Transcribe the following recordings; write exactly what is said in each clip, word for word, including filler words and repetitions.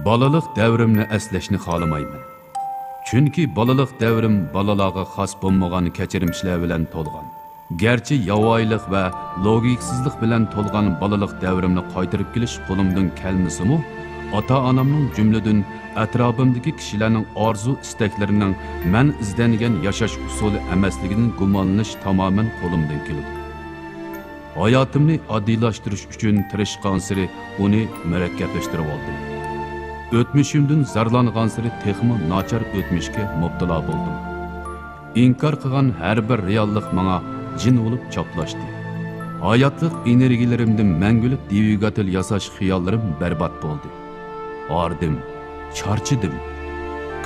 بالىلىق دەۋرىمنى ئەسلەشنى خالىمايمەن. چۈنكى بالىلىق دەۋرىم بالىلارغا خاس بولمىغان كەچۈرمىشلەر بىلەن تولغان. گەرچە ياۋايىلىق ۋە لوگىكىسىزلىق بىلەن تولغان بالىلىق دەۋرىمنى قايتۇرۇپ كېلىش قولۇمدىن كەلمىسىمۇ، ئاتا-ئانامنىڭ، جۈملىدىن ئەتراپىمدىكى كىشىلەرنىڭ ئارزۇ-ئىستەكلىرىنىڭ مەن ئىزدەنگەن ياشاش ئۇسۇلى ئەمەسلىكىدىن گۇمانلىنىش تامامەن قولۇمدىن كېلىدۇ. ھاياتىمنى ئاددىيلاشتۇرۇش ئۈچۈن تىرىشقانسېرى ئۇنى مۇرەككەپلەشتۈرۈۋالدىم. ئۆتمۈشۈمدىن زارلانغانسېرى تېخىمۇ ناچار ئۆتمۈشكە مۇپتىلا بولدۇم. ئىنكار قىلغان ھەر بىر رېئاللىق ماڭا جىن بولۇپ چاپلاشتى. ھاياتلىق ئېنېرگىيەلىرىمدىن مەڭگۈلۈك دۋىگاتېل ياساش خىياللىرىم بەربات بولدى. ھاردىم، چارچىدىم.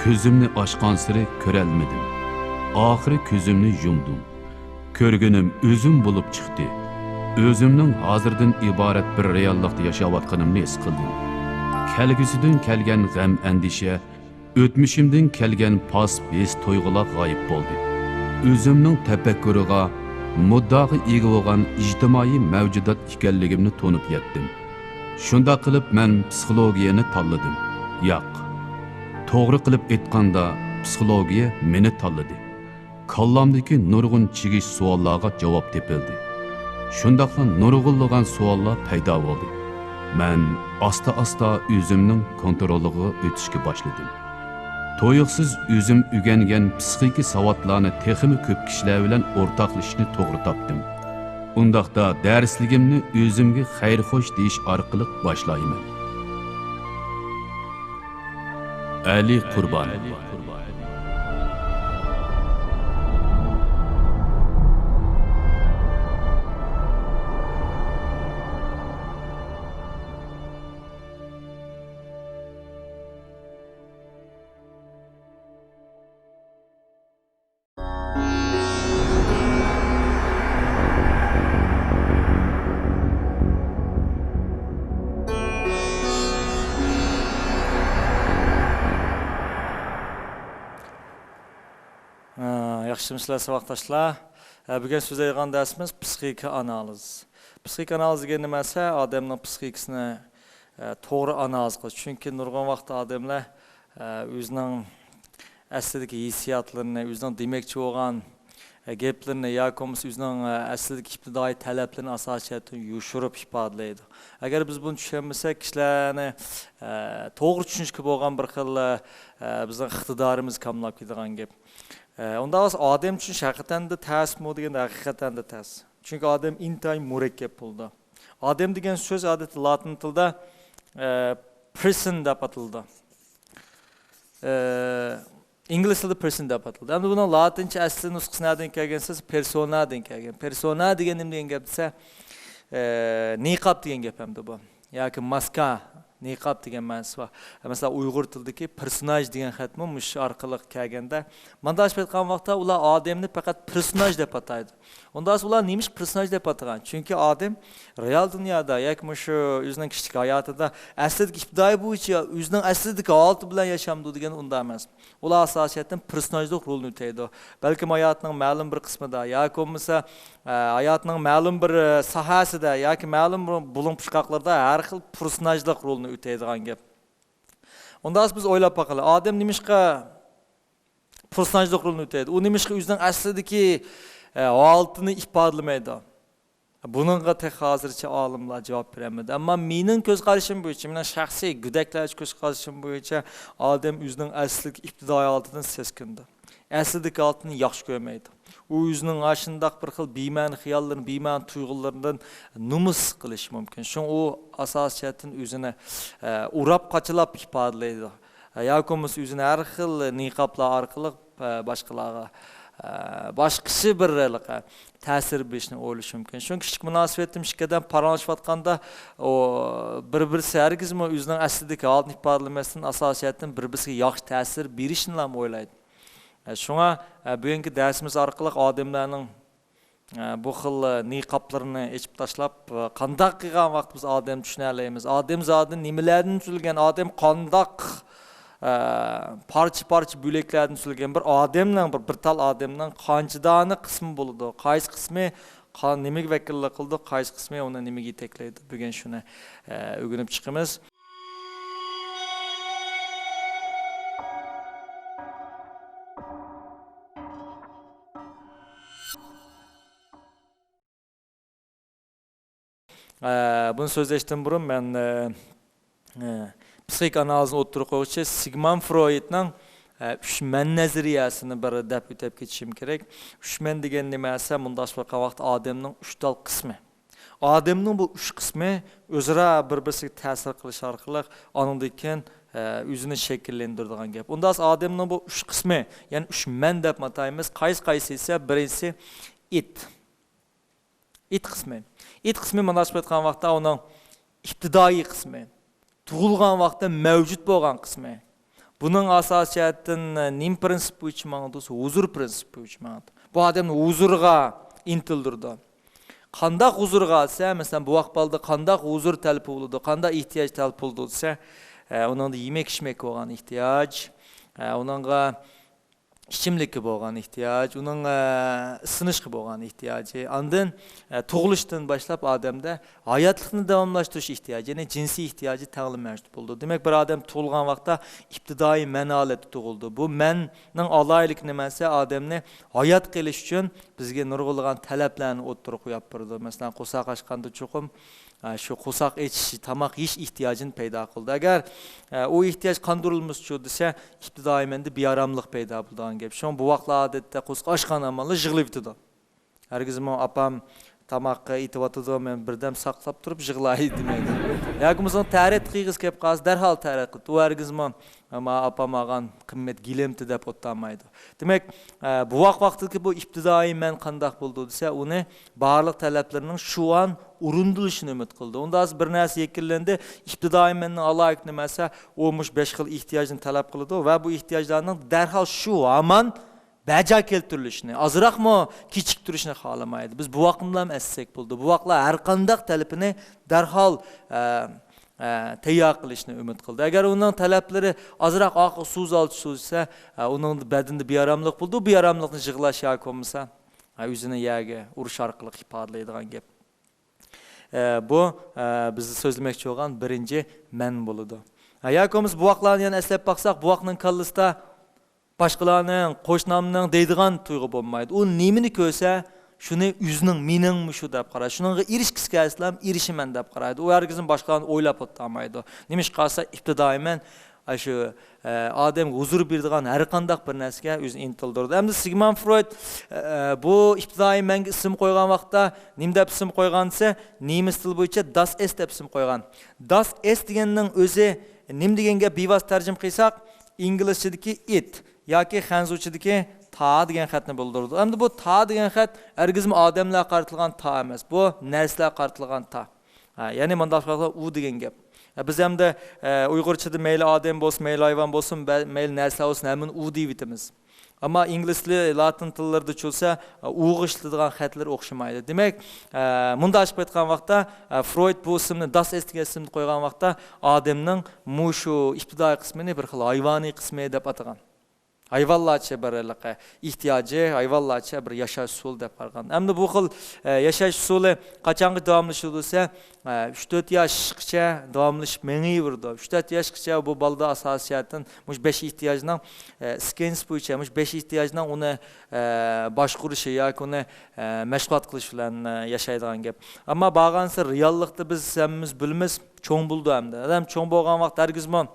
كۆزۈمنى ئاچقانسېرى كۆرەلمىدىم. ئاخىرى كۆزۈمنى يۇمدۇم. كۆرگىنىم ئۆزۈم بولۇپ چىقتى. ئۆزۈمنىڭ ھازىردىن ئىبارەت بىر رېئاللىقتا ياشاۋاتقىنىمنى ھېس قىلدىم. كەلگۈسىدىن كەلگەن غەم-ئەندىشە، ئۆتمۈشۈمدىن كەلگەن پاسسىپ ھېس-تۇيغۇلار غايىب بولدى. ئۆزۈمنىڭ تەپەككۇرىغا، مۇددىئاغا ئىگە بولغان ئىجتىمائىي مەۋجۇدات ئىكەنلىكىمنى تونۇپ يەتتىم. شۇنداق قىلىپ مەن پسىخولوگىيەنى تاللىدىم. ياق، توغرا قىلىپ ئېيتقاندا، پسىخولوگىيە مېنى تاللىدى. كاللامدىكى نۇرغۇن چىگىش سوئاللارغا جاۋاب تېپىلدى. شۇنداقلا نۇرغۇنلىغان سوئاللار پەيدا بولدى. مەن ئاستا-ئاستا ئۆزۈمنىڭ كونترولىغا ئۆتۈشكە باشلىدىم. تۇيۇقسىز ئۆزۈم ئۆگەنگەن پسىخىكا ساۋاتلارنى تېخىمۇ كۆپ كىشىلەر بىلەن ئورتاقلىشىشنى توغرا تاپتىم. ئۇنداقتا دەرسلىكىمنى ئۆزۈمگە خەير-خوش دېيىش ئارقىلىق باشلايمەن. ئەلى قۇربان. ھە، ياخشىمۇسىلەر ساۋاقداشلار؟ ھە، بۈگۈن سۆزلەيدىغان دەرسىمىز پسىخىكا ئانالىز. پسىخىكا ئانالىز دېگەن نېمە دېسە، ئادەمنىڭ پسىخىكىسىنى، ھە، توغرا ئانالىز قىلىش. چۈنكى نۇرغۇن ۋاقىتتا ئادەملەر، ھە، ئۆزىنىڭ ئەسلىدىكى ھېسسىياتلىرىنى، ئۆزىنىڭ دېمەكچى بولغان، ھە، گەپلىرىنى ياكى بولمىسا ئۆزىنىڭ، ھە، ئەسلىدىكى ئىپتىدائىي تەلەپلىرىنى ئاساسىي جەھەتتىن يوشۇرۇپ ئىپادىلەيدۇ. ئەگەر بىز بۇنى چۈشەنمىسەك، كىشىلەرنى، ھە، توغرا چۈشىنىشكە بولغان بىر خىل، ھە، بىزنىڭ ئىقتىدارىمىز كاملاپ كېتىدىغان گەپ. ئە، ئۇنداق بولسا ئادەم چۈشىنىش ھەقىقەتەندە تەسمۇ دېگەندە ھەقىقەتەندە تەس. چۈنكى ئادەم ئىنتايىن مۇرەككەپ بولىدۇ. ئادەم دېگەن سۆز ئادەتتە لاتىن تىلدا، ئە، پېرسون دەپ ئاتىلىدۇ. ئە، ئىنگلىز تىلىدا پېرسون دەپ ئاتىلىدۇ. ئەمدى بۇنىڭ لاتىنچە ئەسلى نۇسخىسى نەدىن كەلگەن دېسە، پېرسونادىن كەلگەن. پېرسونا دېگەن نېمە دېگەن گەپ دېسە، ئە، نىقاب دېگەن گەپ ئەمدى بۇ. ياكى ماسكا، نىقاب دېگەن مەنىسى بار. مەسىلەن، ئۇيغۇر تىلىدىكى پېرسوناژ دېگەن خەتمۇ مۇشۇ ئارقىلىق كەلگەندە، مانداق ئېلىپ ئېيتقان ۋاقىتتا ئۇلار ئادەمنى پەقەت پېرسوناژ دەپ ئاتايدۇ. ئۇنداق بولسا ئۇلار نېمىشقا پېرسوناژ دەپ ئاتىغان؟ چۈنكى ئادەم رېئال دۇنيادا ياكى مۇشۇ ئۆزىنىڭ كىشىلىك ھاياتىدا ئەسلىدىكى ئىپتىدائى بويىچە، ئۆزىنىڭ ئەسلىدىكى ھالىتى بىلەن ياشامدۇ دېگەن ئۇنداق ئەمەس. ئۇلار ئاساسىيەتتىن پېرسوناژلىق رولنى ئۆتەيدۇ. بەلكىم ھاياتنىڭ مەلۇم بىر قىسمىدا ياكى بولمىسا، ئە، ھاياتنىڭ مەلۇم بىر، ئە، ساھەسىدە ياكى مەلۇم بىر بۇلۇڭ پۇچقاقلىرىدا ھەر خىل پېرسوناژلىق رولنى ئۆتەيدىغان گەپ. ئۇنداق بولسا بىز ئويلاپ باقىلى، ئادەم نېمىشقا پېرسوناژلىق رولنى ئۆتەيدۇ؟ ئۇ نېمىشقا ئۆزىنىڭ ئەسلىدىكى، ئە، ھالىتىنى ئىپادىلىمەيدۇ؟ بۇنىڭغا تېخى ھازىرچە ئالىملار جاۋاب بېرەلمىدى. ئەمما مېنىڭ كۆز قارىشىم بويىچە، مېنىڭ شەخسىي گۆدەكلەرچە كۆز قارىشىم بويىچە، ئادەم ئۆزىنىڭ ئەسلىدىكى ئىپتىدائىي ھالىتىدىن سەسكىنىدۇ. ئەسلىدىكى ھالىتىنى ياخشى كۆرمەيدۇ. ئۇ ئۆزىنىڭ ئاشۇنداق بىر خىل بىمەنە خىياللىرىنى، بىمەنە تۇيغۇلىرىدىن نومۇس قىلىشى مۇمكىن. شۇڭا ئۇ ئاساسىي جەھەتتىن ئۆزىنى، ئە، ئوراپ قاچىلاپ ئىپادىلەيدۇ. ياكى بولمىسا ئۆزىنى ھەر خىل نىقابلار ئارقىلىق، ئە، باشقىلارغا، ئە، باشقىچە بىر ھېلىقى تەسىر بېرىشنى ئويلىشى مۇمكىن. شۇڭا كىشىلىك مۇناسىۋەتتە ئىككى ئادەم پاراڭلىشىۋاتقاندا، ئۇ بىر-بىرسى ھەرگىزمۇ ئۆزىنىڭ ئەسلىدىكى ھالىتىنى ئىپادىلىمەستىن، ئاساسىي جەھەتتىن بىر-بىرسىگە ياخشى تەسىر بېرىشنىلا ئويلايدۇ. ئە، شۇڭا، ئە، بۈگۈنكى دەرسىمىز ئارقىلىق ئادەملەرنىڭ ئە، بۇ خىل، ئە، نىقابلىرىنى ئېچىپ تاشلاپ، ئە، قانداق قىلغان ۋاقىت بىز ئادەم چۈشىنەلەيمىز؟ ئادەم زادى نېمىلەردىن تۈزۈلگەن؟ ئادەم قانداق، ئە، پارچە-پارچە بۆلەكلەردىن تۈزۈلگەن بىر ئادەمنىڭ، بىر، بىر تال ئادەمنىڭ قانچە دانە قىسمى بولىدۇ؟ قايسى قىسمى قا-، نېمىگە ۋەكىللىك قىلىدۇ؟ قايسى قىسمى ئۇنى نېمىگە يېتەكلەيدۇ؟ بۈگۈن شۇنى، ئە، ئۆگىنىپ چىقىمىز. ئە، بۇنى سۆزلەشتىن بۇرۇن مەن، ئە، ئە، پسىخىك ئانالىزنى ئوتتۇرىغا قويغۇچى سىگموند فرويدنىڭ، ئە، ئۈچ مەن نەزەرىيەسىنى بىر دەپ ئۆتۈپ كېتىشىم كېرەك. ئۈچ مەن دېگەن نېمە دېسە، مۇنداق باققان ۋاقىتتا ئادەمنىڭ ئۈچ تال قىسمى. ئادەمنىڭ بۇ ئۈچ قىسمى ئۆزئارا بىر-بىرسىگە تەسىر قىلىش ئارقىلىق ئانىڭدىن كېيىن، ئە، ئۆزىنى شەكىللەندۈرىدىغان گەپ. ئۇنداق ئادەمنىڭ بۇ ئۈچ قىسمى، يەنى ئۈچ مەن دەپ ئاتايمىز. قايسى قايسى دېسە، بىرىنچىسى ئىت. ئىت قىسمى. ئىت قىسمى مانا شۇ ئېيتقان ۋاقىتتا ئۇنىڭ ئىپتىدائىي قىسمى. تۇغۇلغان ۋاقىتتا مەۋجۇت بولغان قىسمى. بۇنىڭ ئاساسىي جەھەتتىن، ئە، نېمە پىرىنسىپ بويىچە ماڭىدۇ؟ ھۇزۇر پىرىنسىپى بويىچە ماڭىدۇ. بۇ ئادەمنى ھۇزۇرغا ئىنتىلدۈرىدۇ. قانداق ھۇزۇرغا دېسە، مەسىلەن، بوۋاق بالىدا قانداق ھۇزۇر تەلىپى بولىدۇ، قانداق ئېھتىياج تەلىپ بولىدۇ دېسە، ئە، ئۇنىڭدا يېمەك-ئىچمەككە بولغان ئېھتىياج، ئە، ئۇنىڭغا ئىچىملىككە بولغان ئېھتىياج، ئۇنىڭ، ئە، ئىسسىنىشقا بولغان ئېھتىياجى، ئاندىن، ئە، تۇغۇلۇشتىن باشلاپ ئادەمدە ھاياتلىقنى داۋاملاشتۇرۇش ئېھتىياجى، يەنى جىنسىي ئېھتىياجى تەڭلا مەۋجۇت بولىدۇ. دېمەك، بىر ئادەم تۇغۇلغان ۋاقىتتا ئىپتىدائىي مەن ھالەتتە تۇغۇلىدۇ. بۇ مەننىڭ ئالاھىدىلىكى نېمە دېسە، ئادەمنى ھايات قېلىش ئۈچۈن بىزگە نۇرغۇنلىغان تەلەپلەرنى ئوتتۇرىغا قويۇپ بېرىدۇ. مەسىلەن، قورساق ئاچقاندا چوقۇم، ئە، شۇ قورساق ئېچىش، تاماق يېيىش ئېھتىياجىنى پەيدا قىلىدۇ. ئەگەر، ئە، ئۇ ئېھتىياج قاندۇرۇلمىسىچۇ دېسە، ئىپتىدائىي مەندە بىئاراملىق پەيدا بولىدىغان گەپ. شۇڭا بوۋاقلار ئادەتتە قورسىقى ئاچقان ئامالدا يىغلاۋېتىدۇ. ھەرگىزمۇ ئاپام تاماققا ئېتىۋاتىدۇ، مەن بىردەم ساقلاپ تۇرۇپ يىغلاي دېمەيدۇ. ياكى بولمىسا تەرەت قىلغۇسى كەپ قالسا، دەرھال تەرەت قىلىدۇ. ئۇ ھەرگىزمۇ، «ما ئاپام ئالغان قىممەت گىلەمتى» دەپ ئولتۇرمايدۇ. دېمەك، ئە، بوۋاق ۋاقتىدىكى بۇ ئىپتىدائىي مەن قانداق بولىدۇ دېسە، ئۇنى بارلىق تەلەپلىرىنىڭ شۇ ئان ئورۇندىلىشىنى ئۈمىد قىلىدۇ. ئۇنداق بىر نەرسە يەكۈنلەندى، ئىپتىدائىي مەننىڭ ئالاھىدىلىكى نېمە دېسە، ئۇ مۇشۇ بەش خىل ئېھتىياجنى تەلەپ قىلىدۇ ۋە بۇ ئېھتىياجلارنىڭ دەرھال شۇ ھامان بەجا كەلتۈرۈلۈشىنى، ئازراقمۇ كېچىكتۈرۈشنى خالىمايدۇ. بىز بوۋاقنىلا ئەسلىسەك بولىدۇ. بوۋاقلار ھەر قانداق تەلىپىنى دەرھال، ئە، ئە، تەييار قىلىشنى ئۈمىد قىلىدۇ. ئەگەر ئۇنىڭ تەلەپلىرى ئازراق ئارقىغا سوزۇلسا، ئە، ئۇنىڭ بەدىنىدە بىئاراملىق بولىدۇ. بىئاراملىقنى يىغلاش ياكى بولمىسا، ئە، ئۆزىنى يەرگە ئۇرۇش ئارقىلىق ئىپادىلەيدىغان گەپ. ئە، بۇ، ئە، بىز سۆزلىمەكچى بولغان بىرىنچى مەن بولىدۇ. ئە، ياكى بولمىسا بوۋاقلارنى يەنە ئەسلەپ باقساق، بوۋاقنىڭ كاللىسىدا باشقىلارنىڭ، قوشنامنىڭ دەيدىغان تۇيغۇ بولمايدۇ. ئۇ نېمىنى كۆرسە، شۇنى ئۆزىنىڭ، مېنىڭمۇ شۇ دەپ قارايدۇ. شۇنىڭغا ئېرىشكۈسى كەلسىلا، ئېرىشىمەن دەپ قارايدۇ. ئۇ ھەرگىزمۇ باشقىلارنى ئويلاپ ئولتۇرمايدۇ. نېمىشقا دېسە، ئىپتىدائىي مەن، ئاشۇ، ئە، ئادەمگە ھۇزۇر بېرىدىغان ھەر قانداق بىر نەرسىگە ئۆزىنى ئىنتىلدۇرىدۇ. ئەمدى سىگموند فرويد، ئە، بۇ ئىپتىدائىي مەنگە ئىسىم قويغان ۋاقىتتا، نېمە دەپ ئىسىم قويغان دېسە، نېمىس تىلى بويىچە داس ئېس دەپ ئىسىم قويغان. داس ئېس دېگەننىڭ ئۆزى نېمە دېگەن گەپ؟ بىۋاسىتە تەرجىمە قىلساق، ئىنگلىزچىدىكى ئىت ياكى خەنزۇچىدىكى تا دېگەن خەتنى بىلدۈرىدۇ. ئەمدى بۇ تا دېگەن خەت ھەرگىزمۇ ئادەملەرگە قارىتىلغان تا ئەمەس. بۇ نەرسىلەرگە قارىتىلغان تا. ھە، يەنى مۇنداق قىلغاندا ئۇ دېگەن گەپ. ھە، بىز ئەمدى، ئە، ئۇيغۇرچىدا مەيلى ئادەم بولسۇن، مەيلى ھايۋان بولسۇن، بە-، مەيلى نەرسىلەر بولسۇن، ھەممىنى ئۇ دېيىۋېتىمىز. ئەمما ئىنگلىز تىلى، لاتىن تىللىرىدا چۈشۈرسە، ئە، ئۇغا ئىشلىتىدىغان خەتلىرى ئوخشىمايدۇ. دېمەك، ئە، مۇنداق ئېلىپ ئېيتقان ۋاقىتتا، ئە، فرويد بۇ ئىسىمنى، داس ئېس دېگەن ئىسىمنى قويغان ۋاقىتتا ئادەمنىڭ مۇشۇ ئىپتىدائىي قىسمىنى بىر خىل ھايۋانىي قىسمى دەپ ئاتىغان. ھايۋانلارچە بىر ھېلىقى ئېھتىياجى، ھايۋانلارچە بىر ياشاش ئۇسۇلى دەپ قارىغان. ئەمدى بۇ خىل، ئە، ياشاش ئۇسۇلى قاچانغىچە داۋاملىشىدۇ دېسە، ئە، ئۈچ تۆت ياشقىچە داۋاملىشىپ مېڭىۋېرىدۇ. ئۈچ تۆت ياشقىچە بۇ بالىدا ئاساسىي جەھەتتىن مۇشۇ بەش ئېھتىياجنىڭ، ئە، ئىسكەنجىسى بويىچە مۇشۇ بەش ئېھتىياجنىڭ ئۇنى، ئە، باشقۇرۇشى ياكى ئۇنى، ئە، مەشغۇلات قىلىش بىلەن، ئە، ياشايدىغان گەپ. ئەمما بارغانسېرى رېئاللىقتا بىز ھەممىمىز بىلىمىز، چوڭ بولىدۇ ئەمدى. ئادەم چوڭ بولغان ۋاقىتتا ھەرگىزمۇ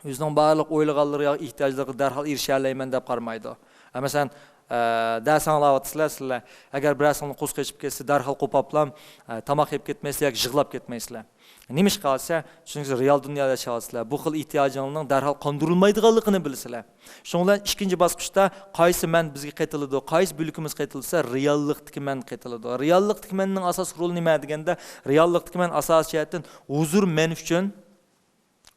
ئۆزىنىڭ بارلىق ئويلىغانلىرى يا ئېھتىياجلىرىغا دەرھال ئېرىشەلەيمەن دەپ قارىمايدۇ. ئە، مەسىلەن، ئە، دەرس ئاڭلاۋاتىسىلەر سىلەر. ئەگەر بىرەرسىڭلار قورسىقى ئېچىپ كەتسە، دەرھال قوپاپلا، ئە، تاماق يەپ كەتمەيسىلەر ياكى يىغلاپ كەتمەيسىلەر. نېمىشقا دېسە، چۈنكى سىز رېئال دۇنيادا ياشاۋاتىسىلەر. بۇ خىل ئېھتىياجىڭلارنىڭ دەرھال قاندۇرۇلمايدىغانلىقىنى بىلىسىلەر. شۇنىڭ بىلەن ئىككىنچى باسقۇچتا قايسى مەن بىزگە قېتىلىدۇ، قايسى بۆلىكىمىز قېتىلىدۇ دېسە، رېئاللىقتىكى مەن قېتىلىدۇ. رېئاللىقتىكى مەننىڭ ئاساسلىق رولى نېمە دېگەندە، رېئاللىقتىكى مەن ئاساسىي جەھەتتىن ھۇزۇر مەن ئۈچۈن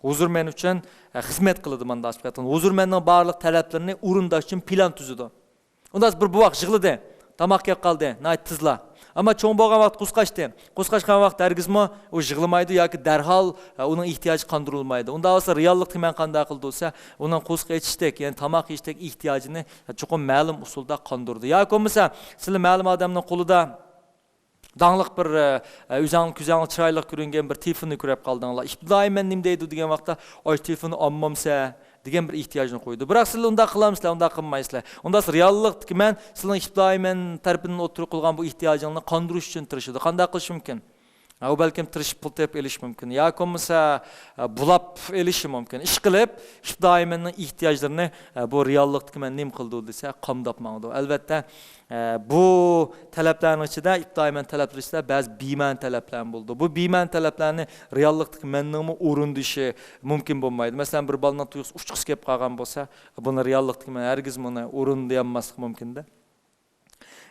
ھۇزۇر مەن ئۈچۈن، ئە، خىزمەت قىلىدۇ مانداق ئېلىپ ئېيتقاندا. ھۇزۇر مەننىڭ بارلىق تەلەپلىرىنى ئورۇنداش ئۈچۈن پىلان تۈزىدۇ. ئۇنداق بىر بوۋاق يىغلىدى، تاماق يەپ قالدى، ناھايىتى تېزلا. ئەمما چوڭ بولغان ۋاقىت قۇسقاچتى. قۇسقاچقان ۋاقىت ھەرگىزمۇ ئۇ يىغلىمايدۇ ياكى دەرھال، ئە، ئۇنىڭ ئېھتىياجى قاندۇرۇلمايدۇ. ئۇنداق بولسا رېئاللىقتا مەن قانداق قىلدى دېسە، ئۇنىڭ قۇسقا ئېچىشتەك، يەنى تاماق يېيىشتەك ئېھتىياجىنى چوقۇم مەلۇم ئۇسۇلدا قاندۇرىدۇ. ياكى بولمىسا، سىلەر مەلۇم ئادەمنىڭ قولىدا داڭلىق بىر، ئە، ئۆزۈڭنىڭ كۆزۈڭگە چىرايلىق كۆرۈنگەن بىر تېلېفوننى كۆرۈپ قالدىڭلار. ئىپتىدائىي مەن نېمە دەيدۇ دېگەن ۋاقىتتا، ئاي، تېلېفوننى ئالمامسەن دېگەن بىر ئېھتىياجنى قويىدۇ. بىراق سىلەر ئۇنداق قىلامسىلەر، ئۇنداق قىلمايسىلەر. ئۇنداق رېئاللىقتىكى مەن سىلىنىڭ ئىپتىدائىي مەن تەرىپىدىن ئوتتۇرىغا قويغان بۇ ئېھتىياجىڭنى قاندۇرۇش ئۈچۈن تىرىشىدۇ. قانداق قىلىشى مۇمكىن؟ ئە، ئۇ بەلكىم تىرىشىپ پۇل تېپىپ ئېلىشى مۇمكىن. ياكى بولمىسا، ئە، بۇلاپ ئېلىشى مۇمكىن. ئىشقىلىپ، ئىپتىدائىي مەننىڭ ئېھتىياجلىرىنى، ئە، بۇ رېئاللىقتىكى مەن نېمە قىلىدۇ دېسە، قامداپ ماڭىدۇ. ئەلۋەتتە، ئە، بۇ تەلەپلەرنىڭ ئىچىدە، ئىپتىدائىي مەن تەلەپلىرى ئىچىدە بەزى بىمەنە تەلەپلەرمۇ بولىدۇ. بۇ بىمەنە تەلەپلەرنى رېئاللىقتىكى مەننىڭمۇ ئورۇندىشى مۇمكىن بولمايدۇ. مەسىلەن، بىر بالىنىڭ تۇيغۇسى ئۇچقۇسى كېلىپ قالغان بولسا، بۇنى رېئاللىقتىكى مەن ھەرگىز بۇنى ئورۇندىيالماسلىق مۇمكىن-دە.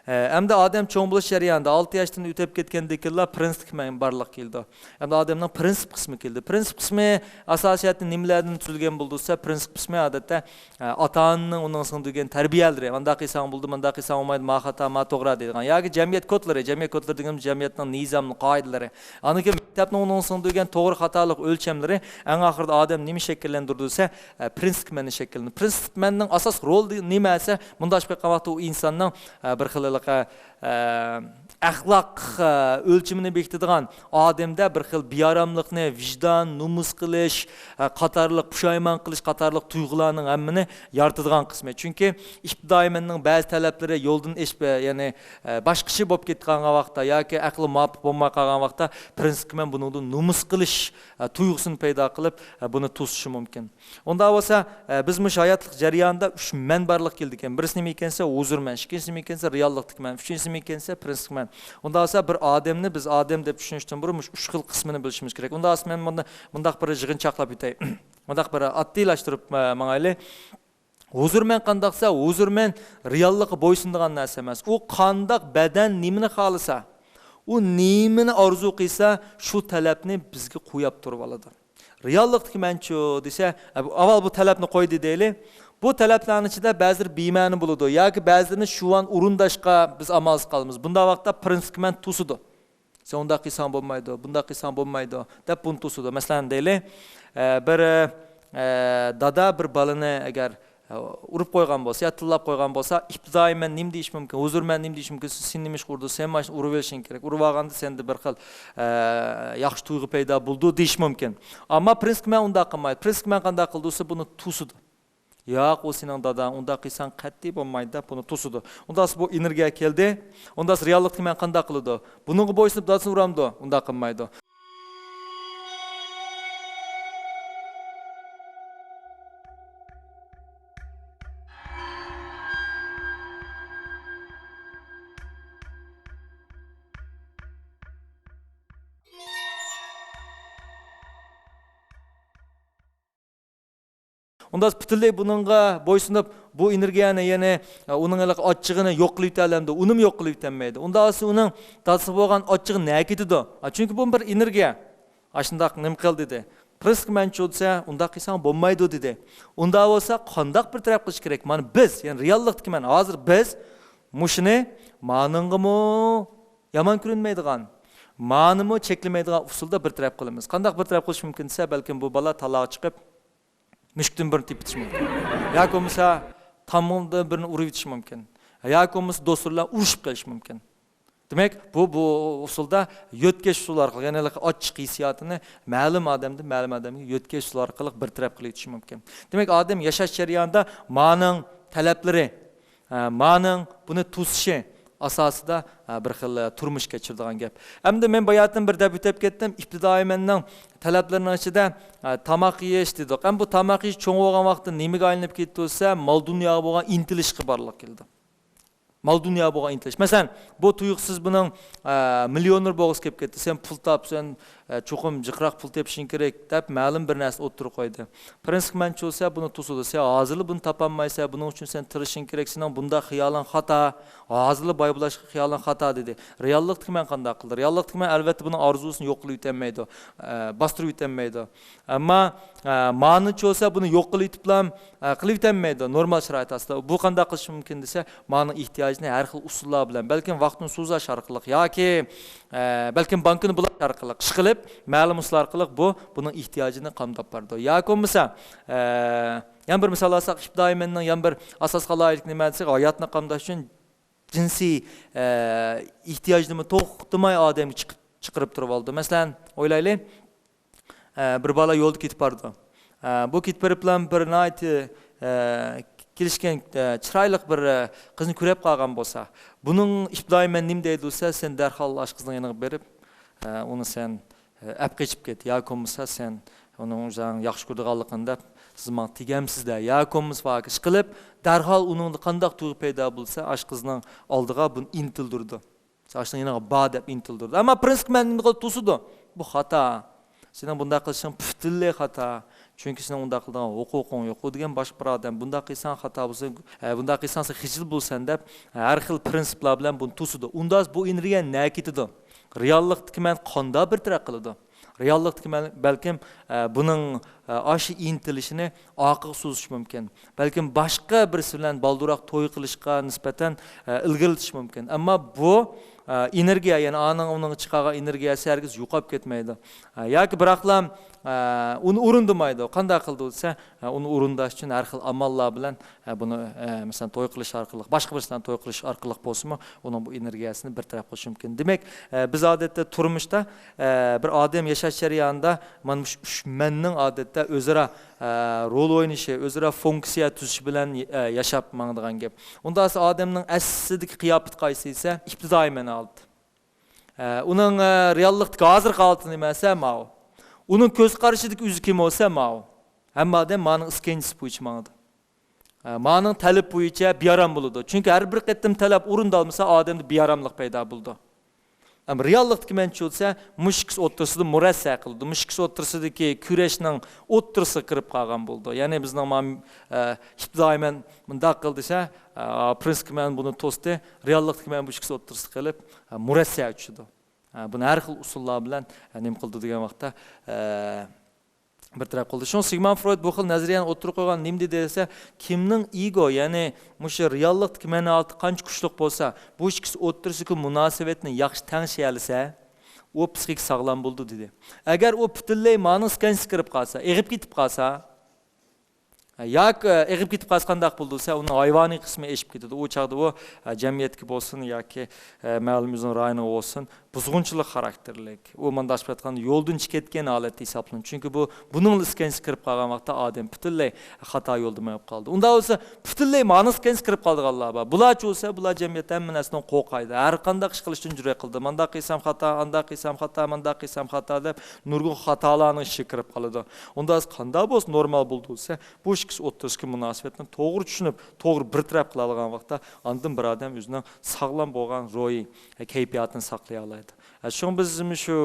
ئە، ئەمدى ئادەم چوڭ بولۇش جەريانىدا، ئالتە ياشتىن ئۆتۈپ كەتكەندىن كېيىنلا پرىنسىپ قىسمى بارلىققا كېلىدۇ. ئەمدى ئادەمنىڭ پرىنسىپ قىسمى كېلىدۇ. پرىنسىپ قىسمى ئاساسىيەتتە نېمىلەردىن تۈزۈلگەن بولىدۇ دېسە، پرىنسىپ قىسمى ئادەتتە، ئە، ئاتا-ئانىنىڭ ئۇنىڭ سىڭدۈرگەن تەربىيەلىرى، مۇنداق قىلساڭ بولىدۇ، مۇنداق قىلساڭ بولمايدۇ، ما خاتا، ما توغرا دەيدىغان. ياكى جەمئىيەت كودلىرى، جەمئىيەت كودلىرى دېگىنىمىز جەمئىيەتنىڭ نىزامى، قائىدىلىرى. ئاندىن كېيىن مەكتەپنىڭ ئۇنىڭ سىڭدۈرگەن توغرا خاتالىق ئۆلچەملىرى، ئەڭ ئاخىرىدا ئادەم نېمە شەكىللەندۈرىدۇ دېسە، ئە، پرىنسىپ مەننى شەكىللىنىدۇ. پرىنسىپ مەننىڭ ئاساسلىق رولى نېمە دېسە، مۇنداق بولۇپ قالغان ۋاقىتتا ئۇ ئىنساننىڭ، ئە، بىر خىل ھېلىقى، ئە، ئەخلاق، ئە، ئۆلچىمىنى بېكىتىدىغان، ئادەمدە بىر خىل بىئاراملىقنى، ۋىجدان، نومۇس قىلىش، ئە، قاتارلىق، پۇشايمان قىلىش قاتارلىق تۇيغۇلارنىڭ ھەممىنى يارىتىدىغان قىسمى. چۈنكى ئىپتىدائىي مەننىڭ بەزى تەلەپلىرى يولدىن ئېشىپ، ئە، يەنى، ئە، باشقىچە بولۇپ كەتكەن ۋاقىتتا ياكى ئەقلى مۇۋاپىق بولماي قالغان ۋاقىتتا پرىنسىپقا مەن بۇنىڭدىن نومۇس قىلىش، ئە، تۇيغۇسىنى پەيدا قىلىپ، ئە، بۇنى توسۇشى مۇمكىن. ئۇنداق بولسا، ئە، بىز مۇشۇ ھاياتلىق جەريانىدا ئۈچ مەن بارلىققا كېلىدىكەن. بىرسى نېمە ئىكەنسە، ھۇزۇر مەن، ئىككىنچىسى نېمە ئىكەنسە، رېئاللىقتىكى مەن، ئۈچىنچىسى نېمە ئىكەنسە، پرىنسىپ مەن. ئۇنداق بولسا، بىر ئادەمنى بىز ئادەم دەپ چۈشىنىشتىن بۇرۇن مۇشۇ ئۈچ خىل قىسمىنى بىلىشىمىز كېرەك. ئۇنداق بولسا، مەن مۇندا-، مۇنداق بىر يىغىنچاقلاپ ئۆتەي. مۇنداق بىر ئاددىيلاشتۇرۇپ، ئە، ماڭايلى. ھۇزۇر مەن قانداق دېسە، ھۇزۇر مەن رېئاللىققا بويسۇنىدىغان نەرسە ئەمەس. ئۇ قانداق بەدەن نېمىنى خالىسا، ئۇ نېمىنى ئارزۇ قىلسا، شۇ تەلەپنى بىزگە قوياپ تۇرۇپ ئالىدۇ. رېئاللىقتىكى مەنچۇ دېسە، ئە، بۇ، ئاۋۋال بۇ تەلەپنى قويدى دەيلى. بۇ تەلەپلەرنىڭ ئىچىدە بەزىلىرى بىمەنە بولىدۇ ياكى بەزىلىرىنى شۇ ئان ئورۇنداشقا بىز ئامالسىز قالىمىز. بۇنداق ۋاقىتتا پرىنسىپقا مەن توسىدۇ. سەن ئۇنداق قىلساڭ بولمايدۇ، بۇنداق قىلساڭ بولمايدۇ، دەپ بۇنى توسىدۇ. مەسىلەن، دەيلى، ئە، بىر، ئە، دادا بىر بالىنى ئەگەر، ئە، ئۇرۇپ قويغان بولسا يا تىللاپ قويغان بولسا، ئىپتىدائىي مەن نېمە دېيىش مۇمكىن؟ ھۇزۇر مەن نېمە دېيىش مۇمكىن؟ سىز، سېنى نېمىشقا ئۇردى؟ سەن مانا شۇنى ئۇرۇۋېلىشىڭ كېرەك. ئۇرۇۋالغاندا سەندە بىر خىل، ئە، ياخشى تۇيغۇ پەيدا بولىدۇ دېيىش مۇمكىن. ئەمما پرىنسىپقا مەن ئۇنداق قىلمايدۇ. پرىنسىپقا مەن قانداق قىلدى دېسە، بۇنى توسىدۇ. ياق، ئۇ سېنىڭ داداڭ، ئۇنداق قىلساڭ قەتئىي بولمايدۇ دەپ بۇنى توسىدۇ. ئۇنداق بولسا بۇ ئېنېرگىيە كەلدى. ئۇنداق بولسا رېئاللىقتىكى مەن قانداق قىلىدۇ؟ بۇنىڭغا بويسۇنۇپ دادىسىنى ئۇرامدۇ؟ ئۇنداق قىلمايدۇ. ئۇنداق پۈتۈنلەي بۇنىڭغا بويسۇنۇپ، بۇ ئېنېرگىيەنى، يەنى، ئە، ئۇنىڭ ھېلىقى ئاچچىقىنى يوق قىلىۋېتەلەمدۇ؟ ئۇنىمۇ يوق قىلىۋېتەلمەيدۇ. ئۇنداق بولسا ئۇنىڭ دادىسىغا بولغان ئاچچىقى نەگە كېتىدۇ؟ ئا، چۈنكى بۇ بىر ئېنېرگىيە. ئاشۇنداق نېمە قىل دېدى. پرىنسىپقا مەنچۇ دېسە، ئۇنداق قىلساڭ بولمايدۇ دېدى. ئۇنداق بولسا قانداق بىر تەرەپ قىلىش كېرەك؟ مانا بىز، يەنى رېئاللىقتىكى مەن، ھازىر بىز مۇشۇنى مانىڭغىمۇ يامان كۆرۈنمەيدىغان، مانىمۇ چەكلىمەيدىغان ئۇسۇلدا بىر تەرەپ قىلىمىز. قانداق بىر تەرەپ قىلىش مۇمكىن دېسە، بەلكىم بۇ بالا تالاغا چىقىپ، مۈشۈكتىن بىرنى تېپىۋېتىشى مۇمكىن. ياكى بولمىسا تامغىدىن بىرنى ئۇرۇۋېتىشى مۇمكىن. ياكى بولمىسا دوستلىرى بىلەن ئۇرۇشۇپ قېلىشى مۇمكىن. دېمەك، بۇ، بۇ ئۇسۇلدا يۆتكەش ئۇسۇلى ئارقىلىق، يەنى ھېلىقى ئاچچىق ھېسسىياتىنى مەلۇم ئادەمدىن مەلۇم ئادەمگە يۆتكەش ئۇسۇلى ئارقىلىق بىر تەرەپ قىلىۋېتىشى مۇمكىن. دېمەك، ئادەم ياشاش جەريانىدا مانىڭ تەلەپلىرى، ئە، مانىڭ بۇنى توسۇشى ئاساسىدا، ئە، بىر خىل، ئە، تۇرمۇش كەچۈرىدىغان گەپ. ئەمدى مەن باياتىن بىر دەپ ئۆتۈپ كەتتىم، ئىپتىدائىي مەننىڭ تەلەپلىرىنىڭ ئىچىدە، ئە، تاماق يېيىش دېدۇق. ئەمدى بۇ تاماق يېيىش چوڭ بولغان ۋاقىتتا نېمىگە ئايلىنىپ كېتىدۇ دېسە، مال دۇنياغا بولغان ئىنتىلىشقا بارلىققا كېلىدۇ. مال دۇنياغا بولغان ئىنتىلىش. مەسىلەن، بۇ تۇيۇقسىز بۇنىڭ، ئە، مىليونېر بولغۇسى كېلىپ كەتتى. سەن پۇل تاپ، سەن، ئە، چوقۇم جىقراق پۇل تېپىشىڭ كېرەك، دەپ مەلۇم بىر نەرسىنى ئوتتۇرىغا قويدى. پرىنسىپ مەنچۇ دېسە، بۇنى توسىدۇ. سەن ھازىرلا بۇنى تاپالمايسەن، بۇنىڭ ئۈچۈن سەن تىرىشىشىڭ كېرەك، سېنىڭ بۇنداق خىيالىڭ خاتا، ھازىرلا باي بولۇشقا خىيالىڭ خاتا، دېدى. رېئاللىقتىكى مەن قانداق قىلدى؟ رېئاللىقتىكى مەن، ئەلۋەتتە، بۇنىڭ ئارزۇسىنى يوق قىلىۋېتەلمەيدۇ، ئە، باستۇرۇۋېتەلمەيدۇ. ئەمما، ئە، مانىچۇ بولسا بۇنى يوق قىلىۋېتىپلا، ئە، قىلىۋېتەلمەيدۇ نورمال شارائىت ئاستىدا. بۇ قانداق قىلىشى مۇمكىن دېسە، مانىڭ ئېھتىياجى ئېھتىياجنى ھەر خىل ئۇسۇللار بىلەن، بەلكىم ۋاقتىنى سوزۇش ئارقىلىق ياكى، ئە، بەلكىم بانكىنى بۇلاش ئارقىلىق، ئىشقىلىپ مەلۇم ئۇسۇل ئارقىلىق بۇ، بۇنىڭ ئېھتىياجىنى قامداپ بارىدۇ. ياكى بولمىسا، ئە، يەنە بىر مىسال ئالساق، ئىپتىدائىي مەننىڭ يەنە بىر ئاساسلىق ئالاھىدىلىكى نېمە دېسەك، ھاياتنى قامداش ئۈچۈن جىنسىي، ئە، ئېھتىياجنىمۇ توختىماي ئادەمگە چىقىپ، چىقىرىپ تۇرۇۋالىدۇ. مەسىلەن، ئويلايلى، ئە، بىر بالا يولدا كېتىپ بارىدۇ. ئە، بۇ كېتىپ بېرىپلا بىر ناھايىتى، ئە، كېلىشكەن، ئە، چىرايلىق بىر، ئە، قىزنى كۆرۈپ قالغان بولسا، بۇنىڭ ئىپتىدائىي مەن نېمە دەيدۇ دېسە، سەن دەرھال ئاشۇ قىزنىڭ يېنىغا بېرىپ، ئە، ئۇنى سەن، ئە، ئەپ قېچىپ كەت ياكى بولمىسا سەن ئۇنىڭ ئۆزۈڭ ياخشى كۆرىدىغانلىقىنى دەپ، سىز ماڭا تېگەمسىز دە ياكى بولمىسا ئىشقىلىپ، دەرھال ئۇنىڭدا قانداق تۇيغۇ پەيدا بولسا، ئاشۇ قىزنىڭ ئالدىغا بۇنى ئىنتىلدۈرىدۇ. ئاشۇنىڭ يېنىغا بار دەپ ئىنتىلدۈرىدۇ. ئەمما پرىنسىپقا مەن نېمە قىلىپ توسىدۇ؟ بۇ خاتا. سېنىڭ بۇنداق قىلىشىڭ پۈتۈنلەي خاتا. چۈنكى سېنىڭ ئۇنداق قىلىدىغان ھوقۇقۇڭ يوق. ئۇ دېگەن باشقا بىر ئادەم. بۇنداق قىلساڭ خاتا بولسا، ئە، بۇنداق قىلساڭ سەن خىجىل بولىسەن دەپ، ھەر خىل پرىنسىپلار بىلەن بۇنى توسىدۇ. ئۇندا بۇ ئېنېرگىيە نەگە كېتىدۇ؟ رېئاللىقتىكى مەن قانداق بىر تەرەپ قىلىدۇ؟ رېئاللىقتىكى مەن بەلكىم، ئە، بۇنىڭ، ئە، ئاشۇ ئىنتىلىشىنى ئارقىغا سوزۇشى مۇمكىن. بەلكىم باشقا بىرسى بىلەن بالدۇرراق توي قىلىشقا نىسبەتەن، ئە، ئىلگىرىلىتىشى مۇمكىن. ئەمما بۇ، ئە، ئېنېرگىيە، يەنى ئانىڭ ئۇنىڭغا چىقارغان ئېنېرگىيەسى ھەرگىز يوقاپ كەتمەيدۇ. ئە، ياكى بىراقلا، ئە، ئۇنى ئورۇندىمايدۇ. قانداق قىلىدۇ دېسە، ئە، ئۇنى ئورۇنداش ئۈچۈن ھەر خىل ئاماللار بىلەن، ئە، بۇنى، ئە، مەسىلەن، توي قىلىش ئارقىلىق، باشقا بىرسى بىلەن توي قىلىش ئارقىلىق بولسىمۇ، ئۇنىڭ بۇ ئېنېرگىيەسىنى بىر تەرەپ قىلىشى مۇمكىن. دېمەك، ئە، بىز ئادەتتە تۇرمۇشتا، ئە، بىر ئادەم ياشاش جەريانىدا مانا مۇشۇ ئۈچ مەننىڭ ئادەتتە ئۆزئارا، ئە، رول ئوينىشى، ئۆزئارا فۇنكسىيە تۈزۈشى بىلەن، ئە، ياشاپ ماڭىدىغان گەپ. ئۇنداق ئادەمنىڭ ئەسلىدىكى قىياپىتى قايسى دېسە، ئىپتىدائىي مەن ھالىتى. ئە، ئۇنىڭ، ئە، رېئاللىقتىكى ھازىرقى ھالىتى نېمە دېسە، ماۋۇ. ئۇنىڭ كۆز قارىشىدىكى ئۆزى كىم بولسا، ماۋۇ. ھەممە ئادەم مانىڭ ئىسكەنجىسى بويىچە ماڭىدۇ. ئە، مانىڭ تەلىپى بويىچە بىئارام بولىدۇ. چۈنكى ھەر بىر قېتىم تەلەپ ئورۇندالمىسا، ئادەمدە بىئاراملىق پەيدا بولىدۇ. ئەمما رېئاللىقتىكى مەنچە بولسا، مۇشۇ ئىككىسى ئوتتۇرىسىدا مۇرەسسە قىلىدۇ. مۇشۇ ئىككىسى ئوتتۇرىسىدىكى كۈرەشنىڭ ئوتتۇرىسىغا كىرىپ قالغان بولىدۇ. يەنى بىزنىڭ ما-، ئە، ئىپتىدائىي مەن مۇنداق قىل دېسە، ئە، پرىنسىپقا مەن بۇنى توستى، رېئاللىقتىكى مەن بۇ ئىككىسى ئوتتۇرىسىدا قېلىپ، ئە، مۇرەسسەگە چۈشىدۇ. ئە، بۇنى ھەر خىل ئۇسۇللار بىلەن، ئە، نېمە قىلىدۇ دېگەن ۋاقىتتا، ئە، بىر تەرەپ قىلدى. شۇڭا سىگموند فرويد بۇ خىل نەزەرىيەنى ئوتتۇرىغا قويغان نېمە دېدى دېسە، كىمنىڭ ئىگو، يەنى مۇشۇ رېئاللىقتىكى مەن ھالىتى قانچە كۈچلۈك بولسا، بۇ ئىككىسى ئوتتۇرىسىدىكى مۇناسىۋەتنى ياخشى تەڭشىيەلىسە، ئۇ پسىخىك ساغلام بولىدۇ دېدى. ئەگەر ئۇ پۈتۈنلەي مانىڭ ئىسكەنجىسىگە كىرىپ قالسا، ئېغىپ كېتىپ قالسا، ياكى ئېغىپ كېتىپ قالسا قانداق بولىدۇ دېسە، ئۇنىڭ ھايۋانىي قىسمى ئېشىپ كېتىدۇ. ئۇ چاغدا ئۇ، ئە، جەمئىيەتكە بولسۇن ياكى، ئە، مەلۇم ئۆزىنىڭ رايونىغا بولسۇن، بۇزغۇنچىلىق خاراكتېرلىك. ئۇ مانداق ئېيتقاندا يولدىن چىقىپ كەتكەن ھالەتتە ھېسابلىنىدۇ. چۈنكى بۇ، بۇنىڭلا ئىسكەنجىسىگە كىرىپ قالغان ۋاقىتتا ئادەم پۈتۈنلەي خاتا يولدا مېڭىپ قالىدۇ. ئۇنداق بولسا، پۈتۈنلەي مانىڭ ئىسكەنجىسىگە كىرىپ قالىدىغانلار بار. بۇلارچە بولسا، بۇلار جەمئىيەتتە ھەممە نەرسىدىن قورقايدۇ. ھەر قانداق ئىش قىلىشتىن جۈرئەت قىلىدۇ. مانداق قىلسام خاتا، ئانداق قىلسام خاتا، مانداق قىلسام خاتا دەپ نۇرغۇن خاتالارنىڭ ئىچىگە كىرىپ قالىدۇ. ئۇنداق بولسا قانداق بولسا نورمال بولىدۇ دېسە، بۇ ئىككىسى ئوتتۇرىسىدىكى مۇناسىۋەتنى توغرا چۈشىنىپ، توغرا بىر تەرەپ قىلالىغان ۋاقىتتا، ئاندىن بىر ئادەم ئۆزىنىڭ ساغلام بولغان روھىي كەيپىياتىنى ساقلىيالايدۇ. شۇڭا بىز مۇشۇ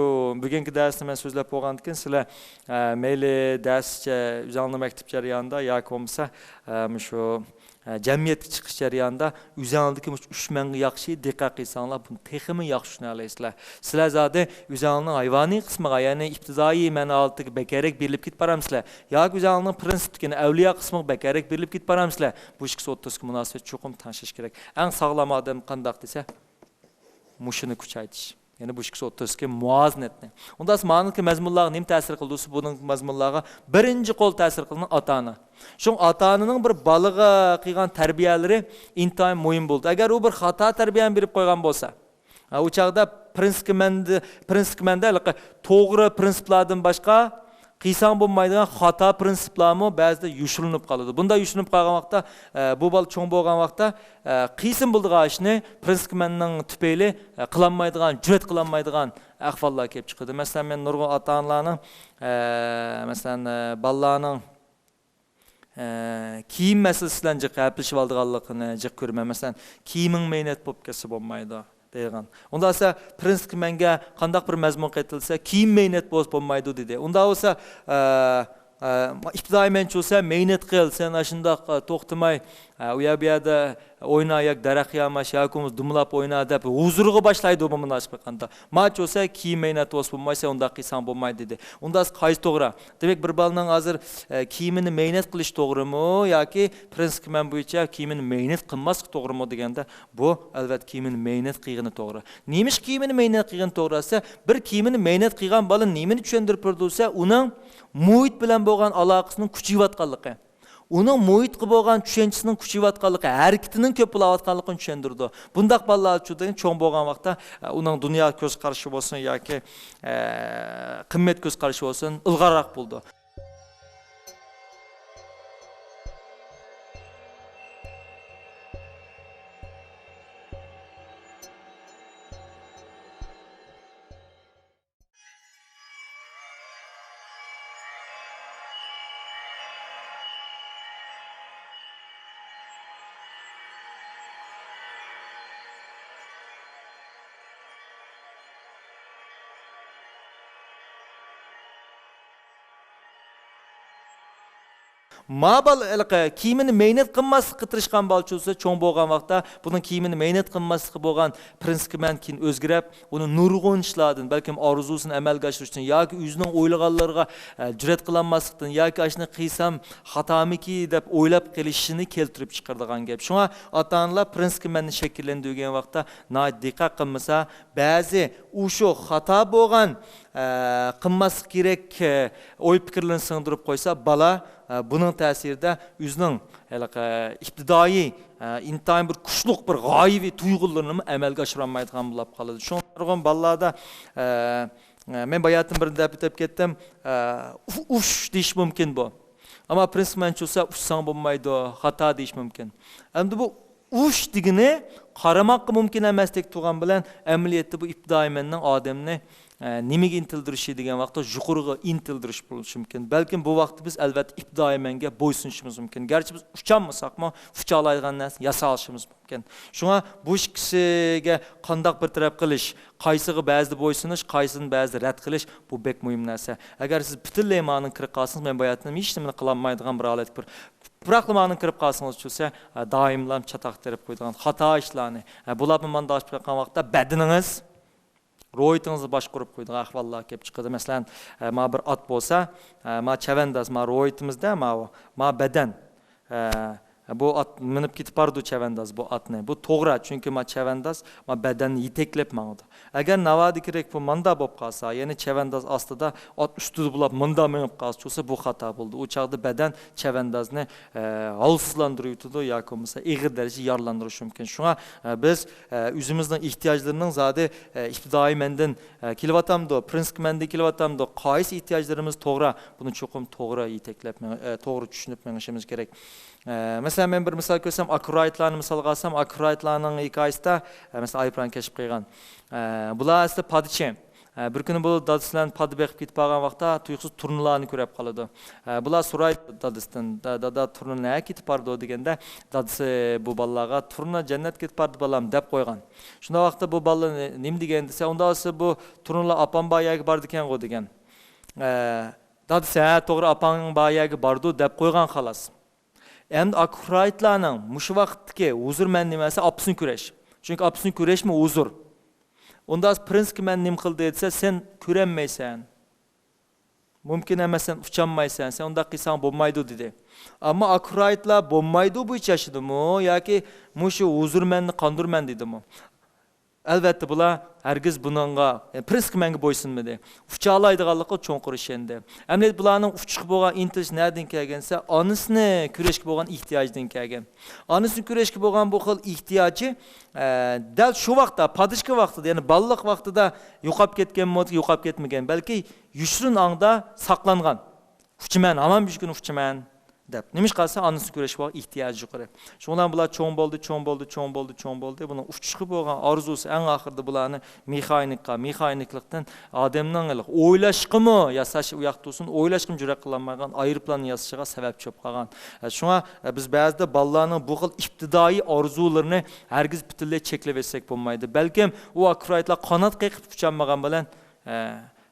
بۈگۈنكى دەرسنى مەن سۆزلەپ بولغاندىن كېيىن، سىلەر، ئە، مەيلى دەرسچە ئۆزۈڭلار مەكتەپ جەريانىدا ياكى بولمىسا، ئە، مۇشۇ، ئە، جەمئىيەتكە چىقىش جەريانىدا ئۆزۈڭلاردىكى مۇشۇ ئۈچ مەنگە ياخشى دىققەت قىلساڭلار، بۇنى تېخىمۇ ياخشى چۈشىنەلەيسىلەر. سىلەر زادى ئۆزۈڭلارنىڭ ھايۋانىي قىسمىغا، يەنى ئىپتىدائىي مەن ھالىتىگە بەكرەك بېرىلىپ كېتىپ بارامسىلەر؟ ياكى ئۆزۈڭلارنىڭ پرىنسىپتىكى ئەۋلىيا قىسمىغا بەكرەك بېرىلىپ كېتىپ بارامسىلەر؟ بۇ ئىككىسى ئوتتۇرىسىدىكى مۇناسىۋەت چوقۇم تەڭشەش كېرەك. ئەڭ ساغلام ئادەم قانداق دېسە، مۇشۇنى كۈچەيتىش. يەنى بۇ ئىككىسى ئوتتۇرىسىدىكى مۇۋازىنەتنى. ئۇنداق مانىدىكى مەزمۇنلارغا نېمە تەسىر قىلىدۇ دېسە، بۇنىڭ مەزمۇنلارغا بىرىنچى قول تەسىر قىلىدىغان ئاتا-ئانا. شۇڭا ئاتا-ئانىنىڭ بىر بالىغا قىلغان تەربىيەلىرى ئىنتايىن مۇھىم بولىدۇ. ئەگەر ئۇ بىر خاتا تەربىيەنى بېرىپ قويغان بولسا، ھە، ئۇ چاغدا پرىنسىپقا مەندە، پرىنسىپقا مەندە ھېلىقى توغرا پرىنسىپلاردىن باشقا قىلساڭ بولمايدىغان خاتا پرىنسىپلارمۇ بەزىدە يوشۇرۇنۇپ قالىدۇ. بۇنداق يوشۇرۇنۇپ قالغان ۋاقىتتا، ئە، بۇ بالا چوڭ بولغان ۋاقىتتا، ئە، قىلسىمۇ بولىدىغان ئىشنى پرىنسىپقا مەننىڭ تۈپەيلى، ئە، قىلالمايدىغان، جۈرئەت قىلالمايدىغان ئەھۋاللار كېلىپ چىقىدۇ. مەسىلەن، مەن نۇرغۇن ئاتا-ئانىلارنىڭ، ئە، مەسىلەن، ئە، بالىلارنىڭ ئە، كىيىم مەسىلىسى بىلەن جىق ھەپىلىشىۋالىدىغانلىقىنى جىق كۆرىمەن. مەسىلەن، «كىيىمىڭ مەينەت بولۇپ كەتسە بولمايدۇ» دەيدىغان. ئۇنداق بولسا، پرىنسىپقا مەنگە قانداق بىر مەزمۇن قېتىلسا، «كىيىم مەينەت بولسا بولمايدۇ» دېدى. ئۇنداق بولسا، ئە، ئىپتىدائىي مەنچە بولسا، مەينەت قىل، سەن ئاشۇنداق، ئە، توختىماي، ئە، ئۇ يەر بۇ يەردە ئوينا ياكى دەرەخ ياماش ياكى بولمىسا دۇملاپ ئوينا دەپ ھۇزۇرغا باشلايدۇ بۇ مۇناسىپ قىلغاندا. ماچ بولسا كىيىم مەينەت بولسا بولماي، سەن ئۇنداق قىلساڭ بولمايدۇ دېدى. ئۇنداق قايسى توغرا؟ دېمەك، بىر بالىنىڭ ھازىر، ئە، كىيىمىنى مەينەت قىلىش توغرىمۇ ياكى پرىنسىپىمەن بويىچە كىيىمىنى مەينەت قىلماسلىق توغرىمۇ دېگەندە، بۇ، ئەلۋەتتە، كىيىمىنى مەينەت قىلغىنى توغرا. نېمىشقا كىيىمىنى مەينەت قىلغىنى توغرا دېسە، بىر كىيىمىنى مەينەت قىلغان بالا نېمىنى چۈشەندۈرۈپ بېرىدۇ دېسە، ئۇنىڭ مۇھىت بىلەن بولغان ئالاقىسىنىڭ كۈچىيىۋاتقانلىقى، ئۇنىڭ مۇھىتقا بولغان چۈشەنچىسىنىڭ كۈچىيىۋاتقانلىقى، ھەرىكىتىنىڭ كۆپ بولۇۋاتقانلىقىنى چۈشەندۈرىدۇ. بۇنداق بالىلار چوڭ بولغان ۋاقىتتا، ئە، ئۇنىڭ دۇنيا كۆز قارىشى بولسۇن ياكى، ئە، قىممەت كۆز قارىشى بولسۇن، ئىلغارراق بولىدۇ. ما بالا ھېلىقى كىيىمىنى مەينەت قىلماسلىققا تىرىشقان بالىچۇ بولسا، چوڭ بولغان ۋاقىتتا بۇنىڭ كىيىمىنى مەينەت قىلماسلىقى بولغان پرىنسىپىمەن كېيىن ئۆزگىرىپ، ئۇنى نۇرغۇن ئىشلاردىن، بەلكىم ئارزۇسىنى ئەمەلگە ئاشۇرۇشتىن ياكى ئۆزىنىڭ ئويلىغانلىرىغا، ئە، جۈرئەت قىلالماسلىقتىن ياكى ئاشۇنى قىلسام خاتامىكى دەپ ئويلاپ قېلىشىنى كەلتۈرۈپ چىقىرىدىغان گەپ. شۇڭا ئاتا-ئانىلار پرىنسىپىمەننى شەكىللەندۈرگەن ۋاقىتتا ناھايىتى دىققەت قىلمىسا، بەزى ئۇ شۇ خاتا بولغان، ئە، قىلماسلىق كېرەك، ئە، ئوي پىكىرلىرىنى سىڭدۈرۈپ قويسا، بالا، ئە، بۇنىڭ تەسىرىدە ئۆزىنىڭ ھېلىقى ئىپتىدائىي، ئە، ئىنتايىن بىر كۈچلۈك بىر غايىۋى تۇيغۇلىرىنىمۇ ئەمەلگە ئاشۇرالمايدىغان بولۇپ قالىدۇ. شۇڭا نۇرغۇن بالىلاردا، ئە، ئە، مەن باياتىن بىر دەپ ئۆتۈپ كەتتىم، ئە، ئۇ-، ئۇش دېيىش مۇمكىن بۇ. ئەمما پرىنسىپىمەنچۇ بولسا، ئۇچساڭ بولمايدۇ، خاتا دېيىش مۇمكىن. ئەمدى بۇ ئۇچ دېگىنى قارىماققا مۇمكىن ئەمەستەك تۇرغان بىلەن، ئەمەلىيەتتە بۇ ئىپتىدائىي مەننىڭ ئادەمنى، ئە، نېمىگە ئىنتىلدۈرۈشى دېگەن ۋاقىتتا يۇقىرىغا ئىنتىلدۈرۈش بولۇشى مۇمكىن. بەلكىم بۇ ۋاقىتتا بىز ئەلۋەتتە ئىپتىدائىي مەنگە بويسۇنۇشىمىز مۇمكىن. گەرچە بىز ئۇچالمىساقمۇ، ئۇچالايدىغان نەرسىنى ياسالىشىمىز مۇمكىن. شۇڭا بۇ ئىككىسىگە قانداق بىر تەرەپ قىلىش، قايسىغا بەزىدە بويسۇنۇش، قايسىنى بەزىدە رەت قىلىش، بۇ بەك مۇھىم نەرسە. ئەگەر سىز پۈتۈنلەي مانىڭغا كىرىپ قالسىڭىز، مەن باياتىن ھېچ نېمىنى قىلالمايدىغان بىر ھالەتكە كىرىپ، بىراقلا مانىڭغا كىرىپ قالسىڭىز چۈشسە، دائىملا چاتاق تېرىپ قويىدىغان خاتا ئىشلارنى، بۇلارمۇ ماندا ئاشۇپ كەتكەن ۋاقىتتا بەدىنىڭىز روھىيىتىڭىزنى باشقۇرۇپ قويىدىغان ئەھۋاللار كېلىپ چىقىدۇ. مەسىلەن، ئە، ما بىر ئات بولسا، ئە، ما چەۋەنداز، ما روھىيىتىمىزدە، ما، ما بەدەن، ئە، بۇ ئات مىنىپ كېتىپ بارىدۇ، چەۋەنداز بۇ ئاتنى. بۇ توغرا، چۈنكى ما چەۋەنداز ما بەدەننى يېتەكلەپ ماڭىدۇ. ئەگەر ناۋادا كېرەك بۇ ماندا بولۇپ قالسا، يەنى چەۋەنداز ئاستىدا ئات ئۈستىدە بولاپ ماندا مېڭىپ قالسا، چۈشسە بۇ خاتا بولىدۇ. ئۇ چاغدا بەدەن چەۋەندازنى، ئە، ھالسىزلاندۇرۇۋېتىدۇ ياكى بولمىسا ئېغىر دەرىجىدە يارىلاندۇرۇشى مۇمكىن. شۇڭا، ئە، بىز، ئە، ئۆزىمىزنىڭ ئېھتىياجلىرىنىڭ زادى، ئە، ئىپتىدائىي مەندىن، ئە، كېلىۋاتامدۇ، پرىنسىپ مەندىن كېلىۋاتامدۇ، قايسى ئېھتىياجلىرىمىز توغرا، بۇنى چوقۇم توغرا يېتەكلەپ مېڭ-، ئە، توغرا چۈشىنىپ مېڭىشىمىز كېرەك. ئە، مەسىلەن، مەن بىر مىسال كۆرسەم، ئاكروئىدلارنى مىسالغا ئالسام، ئاكروئىدلارنىڭ ھېكايىسىدە، ئە، مەسىلەن، ئايروپىلان كەشىپ قىلغان. ئە، بۇلار ئەسلى پادىچى. ئە، بىر كۈنى بۇ دادىسى بىلەن پادا بېقىپ كېتىپ بارغان ۋاقىتتا تۇيۇقسىز تۇرنىلارنى كۆرۈپ قالىدۇ. ئە، بۇلار سورايدۇ دادىسىدىن، «دا-، دادا، تۇرنا نەگە كېتىپ بارىدۇ؟» دېگەندە، دادىسى بۇ بالىلارغا، «تۇرنا جەننەتكە كېتىپ بارىدۇ، بالام» دەپ قويغان. شۇنداق ۋاقىتتا بۇ بالىلار نېمە دېگەن دېسە، ئۇنداق بولسا بۇ تۇرنىلار ئاپام بار يەرگە بارىدىكەنغۇ دېگەن. ئە، دادىسى، «ھە، توغرا، ئاپاڭ بار يەرگە بارىدۇ» دەپ قويغان، خالاس. ئەمدى ئاكروئىدلارنىڭ مۇشۇ ۋاقىتتىكى ھۇزۇر مەن نېمە دېسە، ئاپىسىنى كۆرۈش. چۈنكى ئاپىسىنى كۆرۈشمۇ ھۇزۇر. ئۇنداق پرىنسىپىمەن نېمە قىلدى دېسە، سەن كۆرەلمەيسەن. مۇمكىن ئەمەس، سەن ئۇچالمايسەن، سەن ئۇنداق قىلساڭ بولمايدۇ دېدى. ئەمما ئاكروئىدلار بولمايدۇ بويىچە ياشىدىمۇ ياكى مۇشۇ ھۇزۇر مەننى قاندۇرىمەن دېدىمۇ؟ ئەلۋەتتە، بۇلار ھەرگىز بۇنىڭغا، يەنى پرىنسىپىمەنگە بويسۇنمىدى. ئۇچالايدىغانلىقىغا چوڭقۇر ئىشەندى. ئەمەلىيەتتە بۇلارنىڭ ئۇچۇشقا بولغان ئىنتىلىشى نەدىن كەلگەن دېسە، ئانىسىنى كۆرۈشكە بولغان ئېھتىياجدىن كەلگەن. ئانىسىنى كۆرۈشكە بولغان بۇ خىل ئېھتىياجى، ئە، دەل شۇ ۋاقىتتا، پادىچى ۋاقتىدا، يەنى بالىلىق ۋاقتىدا يوقاپ كەتكەنمۇ، يوقاپ كەتمىگەن، بەلكى يوشۇرۇن ھالدا ساقلانغان. «ئۇچىمەن، ھامان بىر كۈنى ئۇچىمەن» دەپ. نېمىشقا دېسە، ئانىسىنى كۆرۈشكە بولغان ئېھتىياجى يۇقىرى. شۇنىڭ بىلەن بۇلار چوڭ بولدى، چوڭ بولدى، چوڭ بولدى، چوڭ بولدى. بۇنىڭ ئۇچۇشقا بولغان ئارزۇسى ئەڭ ئاخىرىدا بۇلارنى مېخانىكقا، مېخانىكلىقتىن ئادەمنىڭ ئويلاشقىمۇ، ياساش ئۇ ياقتا تۇرسۇن، ئويلاشقىمۇ جۈرئەت قىلالمايدىغان ئايروپىلان ياسىشىغا سەۋەبچى بولۇپ قالغان. شۇڭا بىز بەزىدە بالىلارنىڭ بۇ خىل ئىپتىدائىي ئارزۇلىرىنى ھەرگىز پۈتۈنلەي چەكلەپ ئۆتسەك بولمايدۇ. بەلكىم ئۇ ئاكروئىدلار قانات قېقىپ ئۇچالمىغان بىلەن، ئە،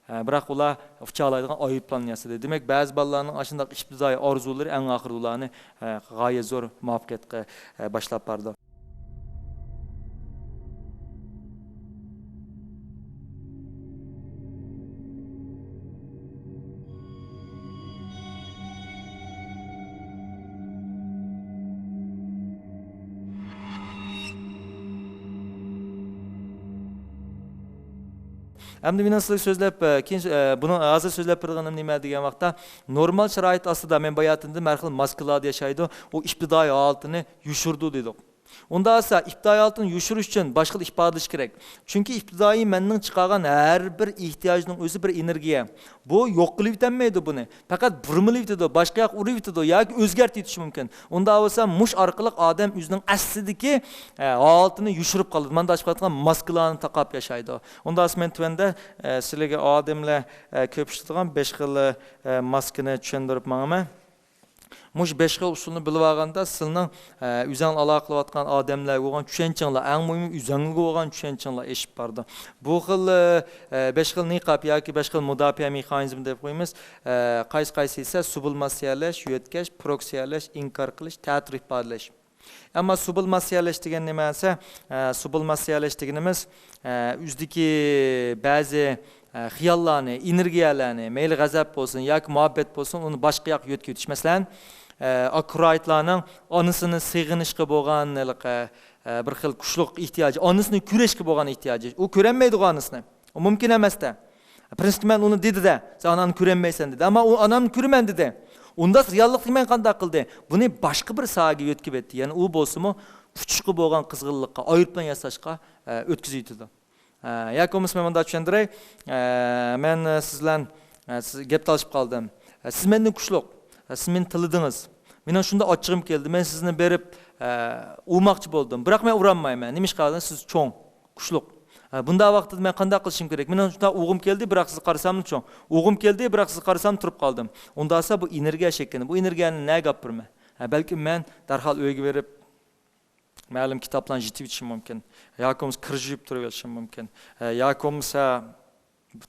ئە، بىراق ئۇلار ئۇچالايدىغان ئايروپىلان ياسىدى. دېمەك، بەزى بالىلارنىڭ ئاشۇنداق ئىپتىدائىي ئارزۇلىرى ئەڭ ئاخىرىدا ئۇلارنى، ئە، غايەت زور مۇۋەپپەقىيەتكە، ئە، باشلاپ بارىدۇ. ئەمدى مېنىڭ سىزگە سۆزلەپ، ئە، كېيىن، ئە، بۇنىڭ ھازىر سۆزلەپ بېرىدىغىنىم نېمە دېگەن ۋاقىتتا، نورمال شارائىت ئاستىدا مەن باياتىندىن ھەر خىل ماسكىلاردا ياشايدۇ، ئۇ ئىپتىدائىي ھالىتىنى يوشۇرىدۇ دېدۇق. ئۇنداق بولسا، ئىپتىدائىي ھالىتىنى يوشۇرۇش ئۈچۈن باشقىلا ئىپادىلىشى كېرەك. چۈنكى ئىپتىدائىي مەننىڭ چىقارغان ھەر بىر ئېھتىياجنىڭ ئۆزى بىر ئېنېرگىيە. بۇ يوق قىلىۋېتەلمەيدۇ بۇنى. پەقەت بۇرمىلىۋېتىدۇ، باشقا ياققا ئۇرۇۋېتىدۇ ياكى ئۆزگەرتىۋېتىشى مۇمكىن. ئۇنداق بولسا، مۇشۇ ئارقىلىق ئادەم ئۆزىنىڭ ئەسلىدىكى، ئە، ھالىتىنى يوشۇرۇپ قالىدۇ. ماندا ئاچىقىۋاتقان ماسكىلارنى تاقاپ ياشايدۇ. ئۇنداق بولسا، مەن تۆۋەندە، ئە، سىلەرگە ئادەملەر، ئە، كۆپ ئىشلىتىدىغان بەش خىل، ئە، ماسكىنى چۈشەندۈرۈپ ماڭىمەن. مۇشۇ بەش خىل ئۇسۇلنى بىلىۋالغاندا، سىلىنىڭ، ئە، ئۆزۈڭلار ئالاقە قىلىۋاتقان ئادەملەرگە بولغان چۈشەنچىڭلار، ئەڭ مۇھىمى ئۆزۈڭلارغا بولغان چۈشەنچىڭلار ئېشىپ بارىدۇ. بۇ خىل، ئە، بەش خىل نىقاب ياكى بەش خىل مۇداپىئە مېخانىزمى دەپ قويىمىز. ئە، قايسى قايسى دېسە، سۇ بىلەن ماسسىيەلەش، يۆتكەش، پروكسىيەلەش، ئىنكار قىلىش، تەتۈر ئىپادىلەش. ئەمما سۇ بىلەن ماسسىيەلەش دېگەن نېمە دېسە، ئە، سۇ بىلەن ماسسىيەلەش دېگىنىمىز، ئە، ئۆزىدىكى بەزى، ئە، خىياللارنى، ئېنېرگىيەلەرنى، مەيلى غەزەپ بولسۇن ياكى مۇھەببەت بولسۇن، ئۇنى باشقا ياققا يۆتكىۋېتىش. مەسىلەن، ئە، ئاكرايتلارنىڭ ئانىسىنى سېغىنىشقا بولغان ھېلىقى، ئە، بىر خىل كۈچلۈك ئېھتىياجى، ئانىسىنى كۆرۈشكە بولغان ئېھتىياجى. ئۇ كۆرەلمەيدىغۇ ئانىسىنى. ئۇ مۇمكىن ئەمەستە. پرىنسىپتا مەن ئۇنى دېدى-دە، سەن ئاناڭنى كۆرەلمەيسەن دېدى. ئەمما ئۇ ئانامنى كۆرىمەن دېدى. ئۇنداق رېئاللىقنى مەن قانداق قىلدى؟ بۇنى باشقا بىر ساھەگە يۆتكىۋەتتى. يەنى ئۇ بولسىمۇ ئۇچۇشقا بولغان قىزغىنلىققا، ئايروپىلان ياساشقا، ئە، ئۆتكۈزۈۋېتىدۇ. ئە، ياكى بولمىسا مەن مۇنداق چۈشەندۈرەي. ئە، مەن، ئە، سىز بىلەن، ئە، سىز گەپ تالىشىپ قالدىم. ئە، سىز مەندىن كۈچلۈك. ئە، سىز مېنى تىللىدىڭىز. مېنىڭ شۇنداق ئاچچىقىم كەلدى. مەن سىزنى بېرىپ، ئە، ئۇرماقچى بولدۇم. بىراق مەن ئۇرالمايمەن. نېمىشقا دېسە، سىز چوڭ، كۈچلۈك. ئە، بۇنداق ۋاقىتتا مەن قانداق قىلىشىم كېرەك؟ مېنىڭ شۇنداق ئۇرغۇم كەلدى، بىراق سىزگە قارىساملا چوڭ. ئۇرغۇم كەلدى، بىراق سىزگە قارىسام تۇرۇپ قالدىم. ئۇنداق بولسا بۇ ئېنېرگىيە شەكلىنى، بۇ ئېنېرگىيەنى نەگە ئاپىرىمەن؟ ھە، بەلكىم مەن دەرھال ئۆيگە بېرىپ، مەلۇم كىتابلارنى يېتىۋېتىشىم مۇمكىن. ياكى بولمىسا كىر يۇيۇپ تۇرۇۋېلىشىم مۇمكىن. ھە، ياكى بولمىسا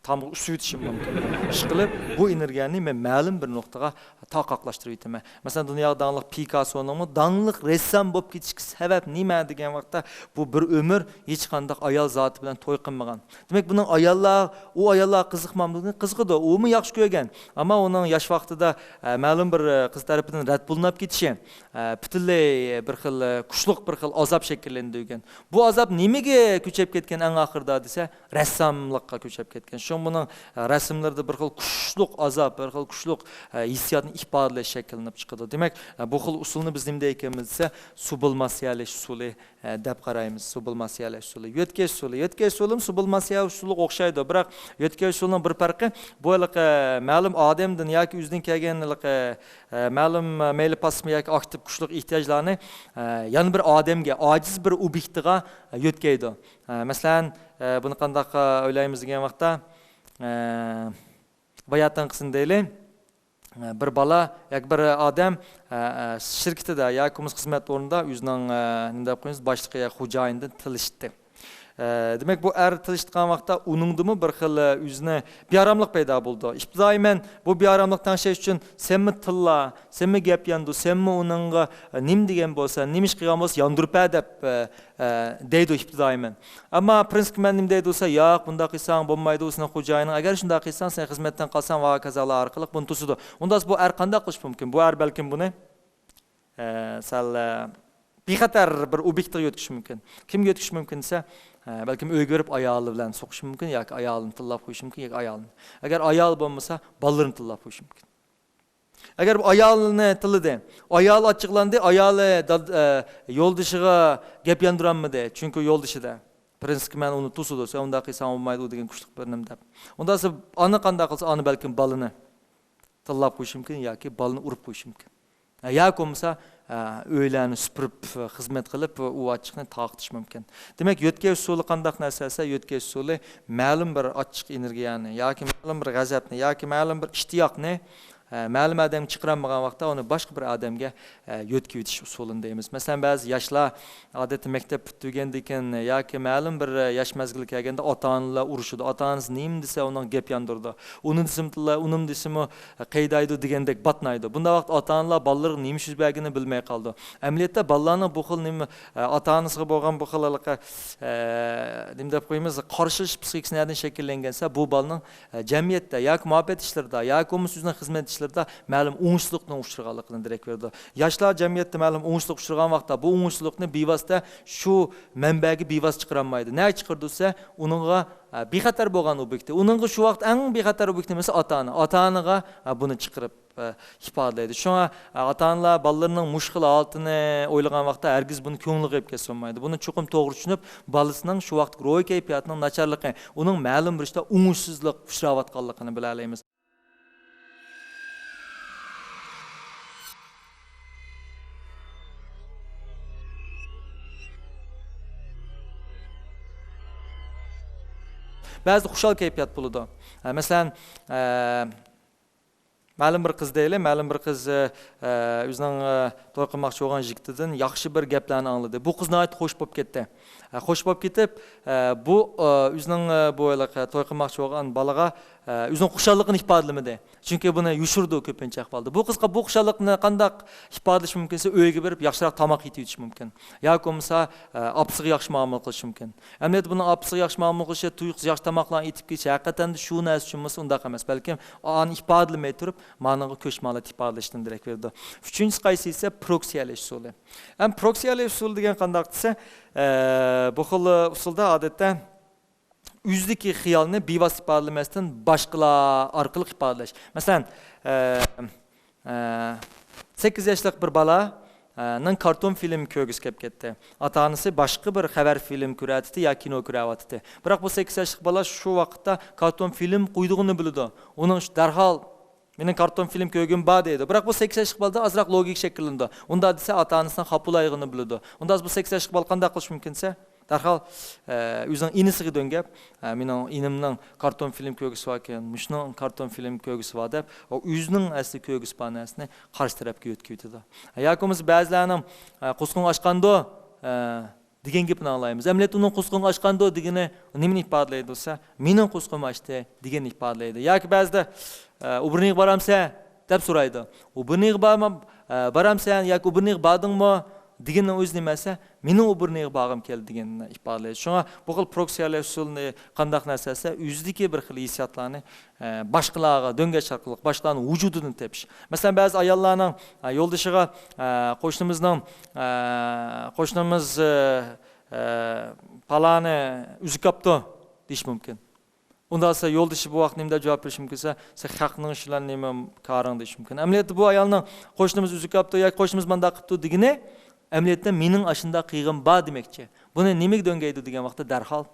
تامغا ئۇسسىۋېتىشىم مۇمكىن. ئىشقىلىپ، بۇ ئېنېرگىيەنى مەن مەلۇم بىر نۇقتىغا تارقاقلاشتۇرۇۋېتىمەن. مەسىلەن، دۇنياغا داڭلىق پىكاسسونىڭمۇ داڭلىق رەسسام بولۇپ كېتىشكە سەۋەب نېمە دېگەن ۋاقىتتا، بۇ بىر ئۆمۈر ھېچقانداق ئايال زاتى بىلەن توي قىلمىغان. دېمەك، بۇنىڭ ئاياللار، ئۇ ئاياللارغا قىزىقمامدۇ؟ قىزىقىدۇ. ئۇمۇ ياخشى كۆرگەن. ئەمما ئۇنىڭ ياش ۋاقتىدا، ئە، مەلۇم بىر، ئە، قىز تەرىپىدىن رەت بولۇنۇپ كېتىشى، ئە، پۈتۈنلەي بىر خىل، ئە، كۈچلۈك بىر خىل ئازاب شەكىللەندۈرگەن. بۇ ئازاب نېمىگە كۆچۈپ كەتكەن ئەڭ ئاخىرىدا دېسە، رەسساملىققا كۆچۈپ كەتكەن. شۇڭا بۇنىڭ، ئە، رەسىملىرىدە بىر خىل كۈچلۈك ئازاب، بىر خىل كۈچلۈك، ئە، ھېسسىياتنى ئىپادىلەش شەكىللىنىپ چىقىدۇ. دېمەك، ئە، بۇ خىل ئۇسۇلنى بىز نېمە دەيدىكەنمىز دېسە، سۇ بىلەن ماسسىيەلەش ئۇسۇلى، ئە، دەپ قارايمىز. سۇ بىلەن ماسسىيەلەش ئۇسۇلى. يۆتكەش ئۇسۇلى. يۆتكەش ئۇسۇلىمۇ سۇ بىلەن ماسسىيەلەش ئۇسۇلىغا ئوخشايدۇ. بىراق يۆتكەش ئۇسۇلىنىڭ بىر پەرقى، بۇ ھېلىقى مەلۇم ئادەمدىن ياكى ئۆزىدىن كەلگەن ھېلىقى، ئە، مەلۇم مەيلى پاسسىپ ياكى ئاكتىپ كۈچلۈك ئېھتىياجلارنى، ئە، يەنە بىر ئادەمگە، ئاجىز بىر ئوبيېكتىغا، ئە، يۆتكەيدۇ. ئە، مەسىلەن، ئە، بۇنى قانداق، ئە، ئويلايمىز دېگەن ۋاقىتتا، ئە، باياتىنقىسىنى دەيلى. بىر بالا ياكى بىر ئادەم، ئە، ئە، شىركىتىدە ياكى بولمىسا خىزمەت ئورنىدا ئۆزىنىڭ، ئە، نېمە دەپ قويىمىز، باشلىقى يا خوجايىنىدىن تىلىشتى. ئە، دېمەك، بۇ ئەر تىلىشىدىغان ۋاقىتتا ئۇنىڭدىمۇ بىر خىل، ئە، ئۆزىنى بىئاراملىق پەيدا بولىدۇ. ئىپتىدائىي مەن بۇ بىئاراملىقنى تەڭشەش ئۈچۈن سەنمۇ تىللا، سەنمۇ گەپ ياندۇر، سەنمۇ ئۇنىڭغا، ئە، نېمە دېگەن بولسا، نېمە ئىش قىلغان بولسا ياندۇرۇپ بەر دەپ، ئە، ئە، دەيدۇ ئىپتىدائىي مەن. ئەمما پرىنسىپتا مەن نېمە دەيدۇ دېسە، ياق، بۇنداق قىلساڭ بولمايدۇ، سېنىڭ خوجايىنىڭ ئەگەر شۇنداق قىلساڭ، سەن خىزمەتتىن قالساڭ ۋە ھاكازالار ئارقىلىق بۇنى توسىدۇ. ئۇنداق بولسا بۇ ئەر قانداق قىلىشى مۇمكىن؟ بۇ ئەر بەلكىم بۇنى، ئە، سەل، ئە، بىخەتەر بىر ئوبيېكتىغا يۆتكىشى مۇمكىن. كىمگە يۆتكىشى مۇمكىن دېسە، ئە، بەلكىم ئۆيگە بېرىپ ئايالى بىلەن سوقۇشى مۇمكىن ياكى ئايالىنى تىللاپ قويۇشى مۇمكىن ياكى ئايالىنى. ئەگەر ئايال بولمىسا، بالىلىرىنى تىللاپ قويۇشى مۇمكىن. ئەگەر بۇ ئايالىنى تىللىدى، ئايالى ئاچچىقلاندى، ئايالى داد-، ئە، يولدىشىغا گەپ ياندۇرالمىدى، چۈنكى يولدىشىدا. پرىنسىپتا مەن ئۇنى توسىدۇ، سەن ئۇنداق قىلساڭ بولمايدۇ دېگەن كۈچلۈك بىر نېمە دەپ. ئۇنداق دېسە، ئانا قانداق قىلسا، ئانا بەلكىم بالىنى تىللاپ قويۇشى مۇمكىن ياكى بالىنى ئۇرۇپ قويۇشى مۇمكىن. ھە، ياكى بولمىسا، ھە، ئۆيلەرنى سۈپۈرۈپ، خىزمەت قىلىپ، ئۇ ئاچچىقنى تارقىتىشى مۇمكىن. دېمەك، يۆتكەش ئۇسۇلى قانداق نەرسە دېسە، يۆتكەش ئۇسۇلى مەلۇم بىر ئاچچىق ئېنېرگىيەنى ياكى مەلۇم بىر غەزەپنى ياكى مەلۇم بىر ئىشتىياقنى، ئە، مەلۇم ئادەمگە چىقىرالمىغان ۋاقىتتا ئۇنى باشقا بىر ئادەمگە، ئە، يۆتكىۋېتىش ئۇسۇلىنى دەيمىز. مەسىلەن، بەزى ياشلار ئادەتتە مەكتەپ پۈتتۈرگەندىن كېيىن ياكى مەلۇم بىر، ئە، ياش مەزگىلگە كەلگەندە ئاتا-ئانىلار ئۇرۇشىدۇ. ئاتا-ئانىسى نېمە دېسە، ئۇنىڭغا گەپ ياندۇرىدۇ. ئۇنى دېسىمۇ، ئۇنىمۇ دېسىمۇ، قەيدايدۇ دېگەندەك باتنايدۇ. بۇنداق ۋاقىتتا ئاتا-ئانىلار بالىلىرىغا نېمە يۈز بەرگىنىنى بىلمەي قالىدۇ. ئەمەلىيەتتە بالىلارنىڭ بۇ خىل نېمە، ئاتا-ئانىسىغا بولغان بۇ خىل ھېلىقى، ئە، نېمە دەپ قويىمىز، قارشىلىشىش پسىخىكىسى نەدىن شەكىللەنگەن دېسە، بۇ بالىنىڭ، ئە، جەمئىيەتتە ياكى مۇھەببەت ئىشلىرىدا ياكى بولمىسا ئۆزىنىڭ خىزمەت ئىشلىرىدا مەلۇم ئوڭۇشسىزلىقنىڭ ئۇچرىغانلىقىدىن دېرەك بېرىدۇ. ياشلار جەمئىيەتتە مەلۇم ئوڭۇشسىزلىققا ئۇچرىغان ۋاقىتتا بۇ ئوڭۇشسىزلىقنى بىۋاسىتە شۇ مەنبەگە بىۋاسىتە چىقىرالمايدۇ. نەگە چىقىرىدۇ دېسە، ئۇنىڭغا، ئە، بىخەتەر بولغان ئوبيېكتى. ئۇنىڭغا شۇ ۋاقىت ئەڭ بىخەتەر ئوبيېكت نېمىسى؟ ئاتا-ئانا. ئاتا-ئانىغا، ئە، بۇنى چىقىرىپ، ئە، ئىپادىلەيدۇ. شۇڭا، ئە، ئاتا-ئانىلار بالىلىرىنىڭ مۇشۇ خىل ھالىتىنى ئويلىغان ۋاقىتتا ھەرگىز بۇنى كۆڭلىگە ئېلىپ كەتسە بولمايدۇ. بۇنى چوقۇم توغرا چۈشىنىپ، بالىسىنىڭ شۇ ۋاقىتتىكى روھىي كەيپىياتىنىڭ ناچارلىقى، ئۇنىڭ مەلۇم بىر ئىشتا ئوڭۇشسىزلىق ئۇچراۋاتقانلىقىنى بىلەلەيمىز. بەزىدە خۇشال كەيپىيات بولىدۇ. ئە، مەسىلەن، ئە، مەلۇم بىر قىز دەيلى، مەلۇم بىر قىز، ئە، ئە، ئۆزىنىڭ، ئە، توي قىلماقچى بولغان يىگىتىدىن ياخشى بىر گەپلەرنى ئاڭلىدى. بۇ قىز ناھايىتى خوش بولۇپ كەتتى. ئە، خوش بولۇپ كېتىپ، ئە، بۇ، ئە، ئۆزىنىڭ، ئە، بۇ ھېلىقى توي قىلماقچى بولغان بالىغا، ئە، ئۆزىنىڭ خۇشاللىقىنى ئىپادىلىمىدى. چۈنكى بۇنى يوشۇرىدۇ كۆپىنچە ئەھۋالدا. بۇ قىزغا بۇ خۇشاللىقنى قانداق ئىپادىلىشى مۇمكىن دېسە، ئۆيگە بېرىپ ياخشىراق تاماق يېتىۋېتىشى مۇمكىن. ياكى بولمىسا، ئە، ئاپىسىغا ياخشى مۇئامىلە قىلىشى مۇمكىن. ئەمەلىيەتتە بۇنىڭ ئاپىسىغا ياخشى مۇئامىلە قىلىشى، تۇيۇقسىز ياخشى تاماقلارنى ئېتىپ كېلىشى ھەقىقەتەن شۇ نەرسە ئۈچۈن بولسا ئۇنداق ئەمەس. بەلكىم ئانى ئىپادىلىمەي تۇرۇپ، مانىڭغا كۆچمە ھالەتتە ئىپادىلەشتىن دېرەك بېرىدۇ. ئۈچىنچىسى قايسى دېسە، پروكسىيەلەش ئۇسۇلى. ھەم پروكسىيەلەش ئۇسۇلى دېگەن قانداق دېسە، ئە، بۇ خىل ئۇسۇلدا ئادەتتە ئۆزىدىكى خىيالنى بىۋاسىتە ئىپادىلىمەستىن باشقىلار ئارقىلىق ئىپادىلەش. مەسىلەن، ئە، ئە، سەككىز ياشلىق بىر بالا، ئە، نىڭ كارتون فىلىم كۆرگۈسى كەپ كەتتى. ئاتا-ئانىسى باشقا بىر خەۋەر فىلىم كۆرەتتى يا كىنو كۆرەۋاتتى. بىراق بۇ سەككىز ياشلىق بالا شۇ ۋاقىتتا كارتون فىلىم قويىدىغىنىنى بىلىدۇ. ئۇنىڭ شۇ دەرھال مېنىڭ كارتون فىلىم كۆرگۈم بار دەيدۇ. بىراق بۇ سەككىز ياشلىق بالىدا ئازراق لوگىكا شەكىللىنىدۇ. ئۇنداق دېسە ئاتا-ئانىسىنىڭ خاپا بولىدىغىنىنى بىلىدۇ. ئۇنداق بولسا سەككىز ياشلىق بالا قانداق قىلىشى مۇمكىن دېسە، دەرھال، ئە، ئۆزىنىڭ ئىنىسىغا دۆڭگەپ، ئە، مېنىڭ ئىنىمنىڭ كارتون فىلىم كۆرگۈسى باركەن، مۇشۇنىڭ كارتون فىلىم كۆرگۈسى بار دەپ، ئۇ ئۆزىنىڭ ئەسلى كۆرگۈسى بار نەرسىنى قارشى تەرەپكە يۆتكىۋېتىدۇ. ياكى بولمىسا بەزىلەرنىڭ، ئە، قوسىقىڭ ئاچقاندۇ، ئە، دېگەن گېپىنى ئاڭلايمىز. ئەمەلىيەتتە ئۇنىڭ قوسىقىڭ ئاچقاندۇ دېگىنى نېمىنى ئىپادىلەيدۇ دېسە، مېنىڭ قوسىقىم ئاچتى دېگەننى ئىپادىلەيدۇ. ياكى بەزىدە، ئە، ئۇ بىرنىغا بارامسەن دەپ سورايدۇ. ئۇ بىرنىغا بارما-، ئە، بارامسەن ياكى ئۇ بىرنىغا باردىڭمۇ دېگىنىنىڭ ئۆزى نېمە دېسە، مېنىڭ ئۇ بىرنىغا بارغۇم كەلدى دېگەننى ئىپادىلەيدۇ. شۇڭا بۇ خىل پروكسىيەلەش ئۇسۇلىنى قانداق نەرسە دېسە، ئۆزىدىكى بىر خىل ھېسسىياتلارنى، ئە، باشقىلارغا دۆڭگەش ئارقىلىق، باشقىلارنىڭ ۋۇجۇدىدىن تېپىش. مەسىلەن، بەزى ئاياللارنىڭ، ئە، يولدىشىغا، ئە، قوشنىمىزنىڭ، ئە، قوشنىمىز، ئە، ئە، پالانى ئۈزۈك ئاپتۇ دېيىشى مۇمكىن. ئۇنداق دېسە يولدىشى بۇ ۋاقىت نېمە دەپ جاۋاب بېرىشى مۇمكىن دېسە، سەن خەقنىڭ ئىشى بىلەن نېمە كارىڭ دېيىشى مۇمكىن. ئەمەلىيەتتە بۇ ئايالنىڭ قوشنىمىز ئۈزۈك ئاپتۇ ياكى قوشنىمىز مانداق قىپتۇ دېگىنى ئەمەلىيەتتە مېنىڭ ئاشۇنداق قىلغىنىم بار دېمەكچى. بۇنى نېمىگە دۆڭگەيدۇ دېگەن ۋاقىتتا دەرھال.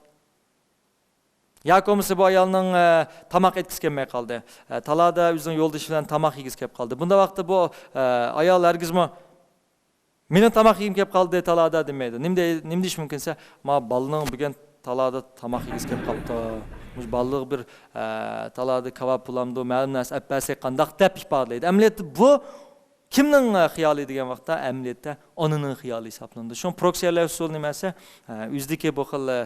ياكى بولمىسا بۇ ئايالنىڭ، ئە، تاماق ئەتكۈسى كەلمەي قالدى. ئە، تالادا ئۆزىنىڭ يولدىشى بىلەن تاماق يېگۈسى كەپ قالدى. بۇنداق ۋاقىتتا بۇ، ئە، ئايال ھەرگىزمۇ مېنىڭ تاماق يېگۈم كەپ قالدى تالادا دېمەيدۇ. نېمە دەي-، نېمە دېيىش مۇمكىن دېسە، ما بالىنىڭ بۈگۈن تالادا تاماق يېگۈسى كەپ قاپتۇ. مۇشۇ بالىلىق بىر، ئە، تالادا كاۋاپ بولامدۇ، مەلۇم نەرسە ئەپ بەرسەك قانداق دەپ ئىپادىلەيدۇ. ئەمەلىيەتتە بۇ كىمنىڭ، ئە، خىيالى دېگەن ۋاقىتتا ئەمەلىيەتتە ئانىنىڭ خىيالى ھېسابلىنىدۇ. شۇڭا پروكسىيەلەش ئۇسۇلى نېمە دېسە، ئە، ئۆزىدىكى بۇ خىل، ئە،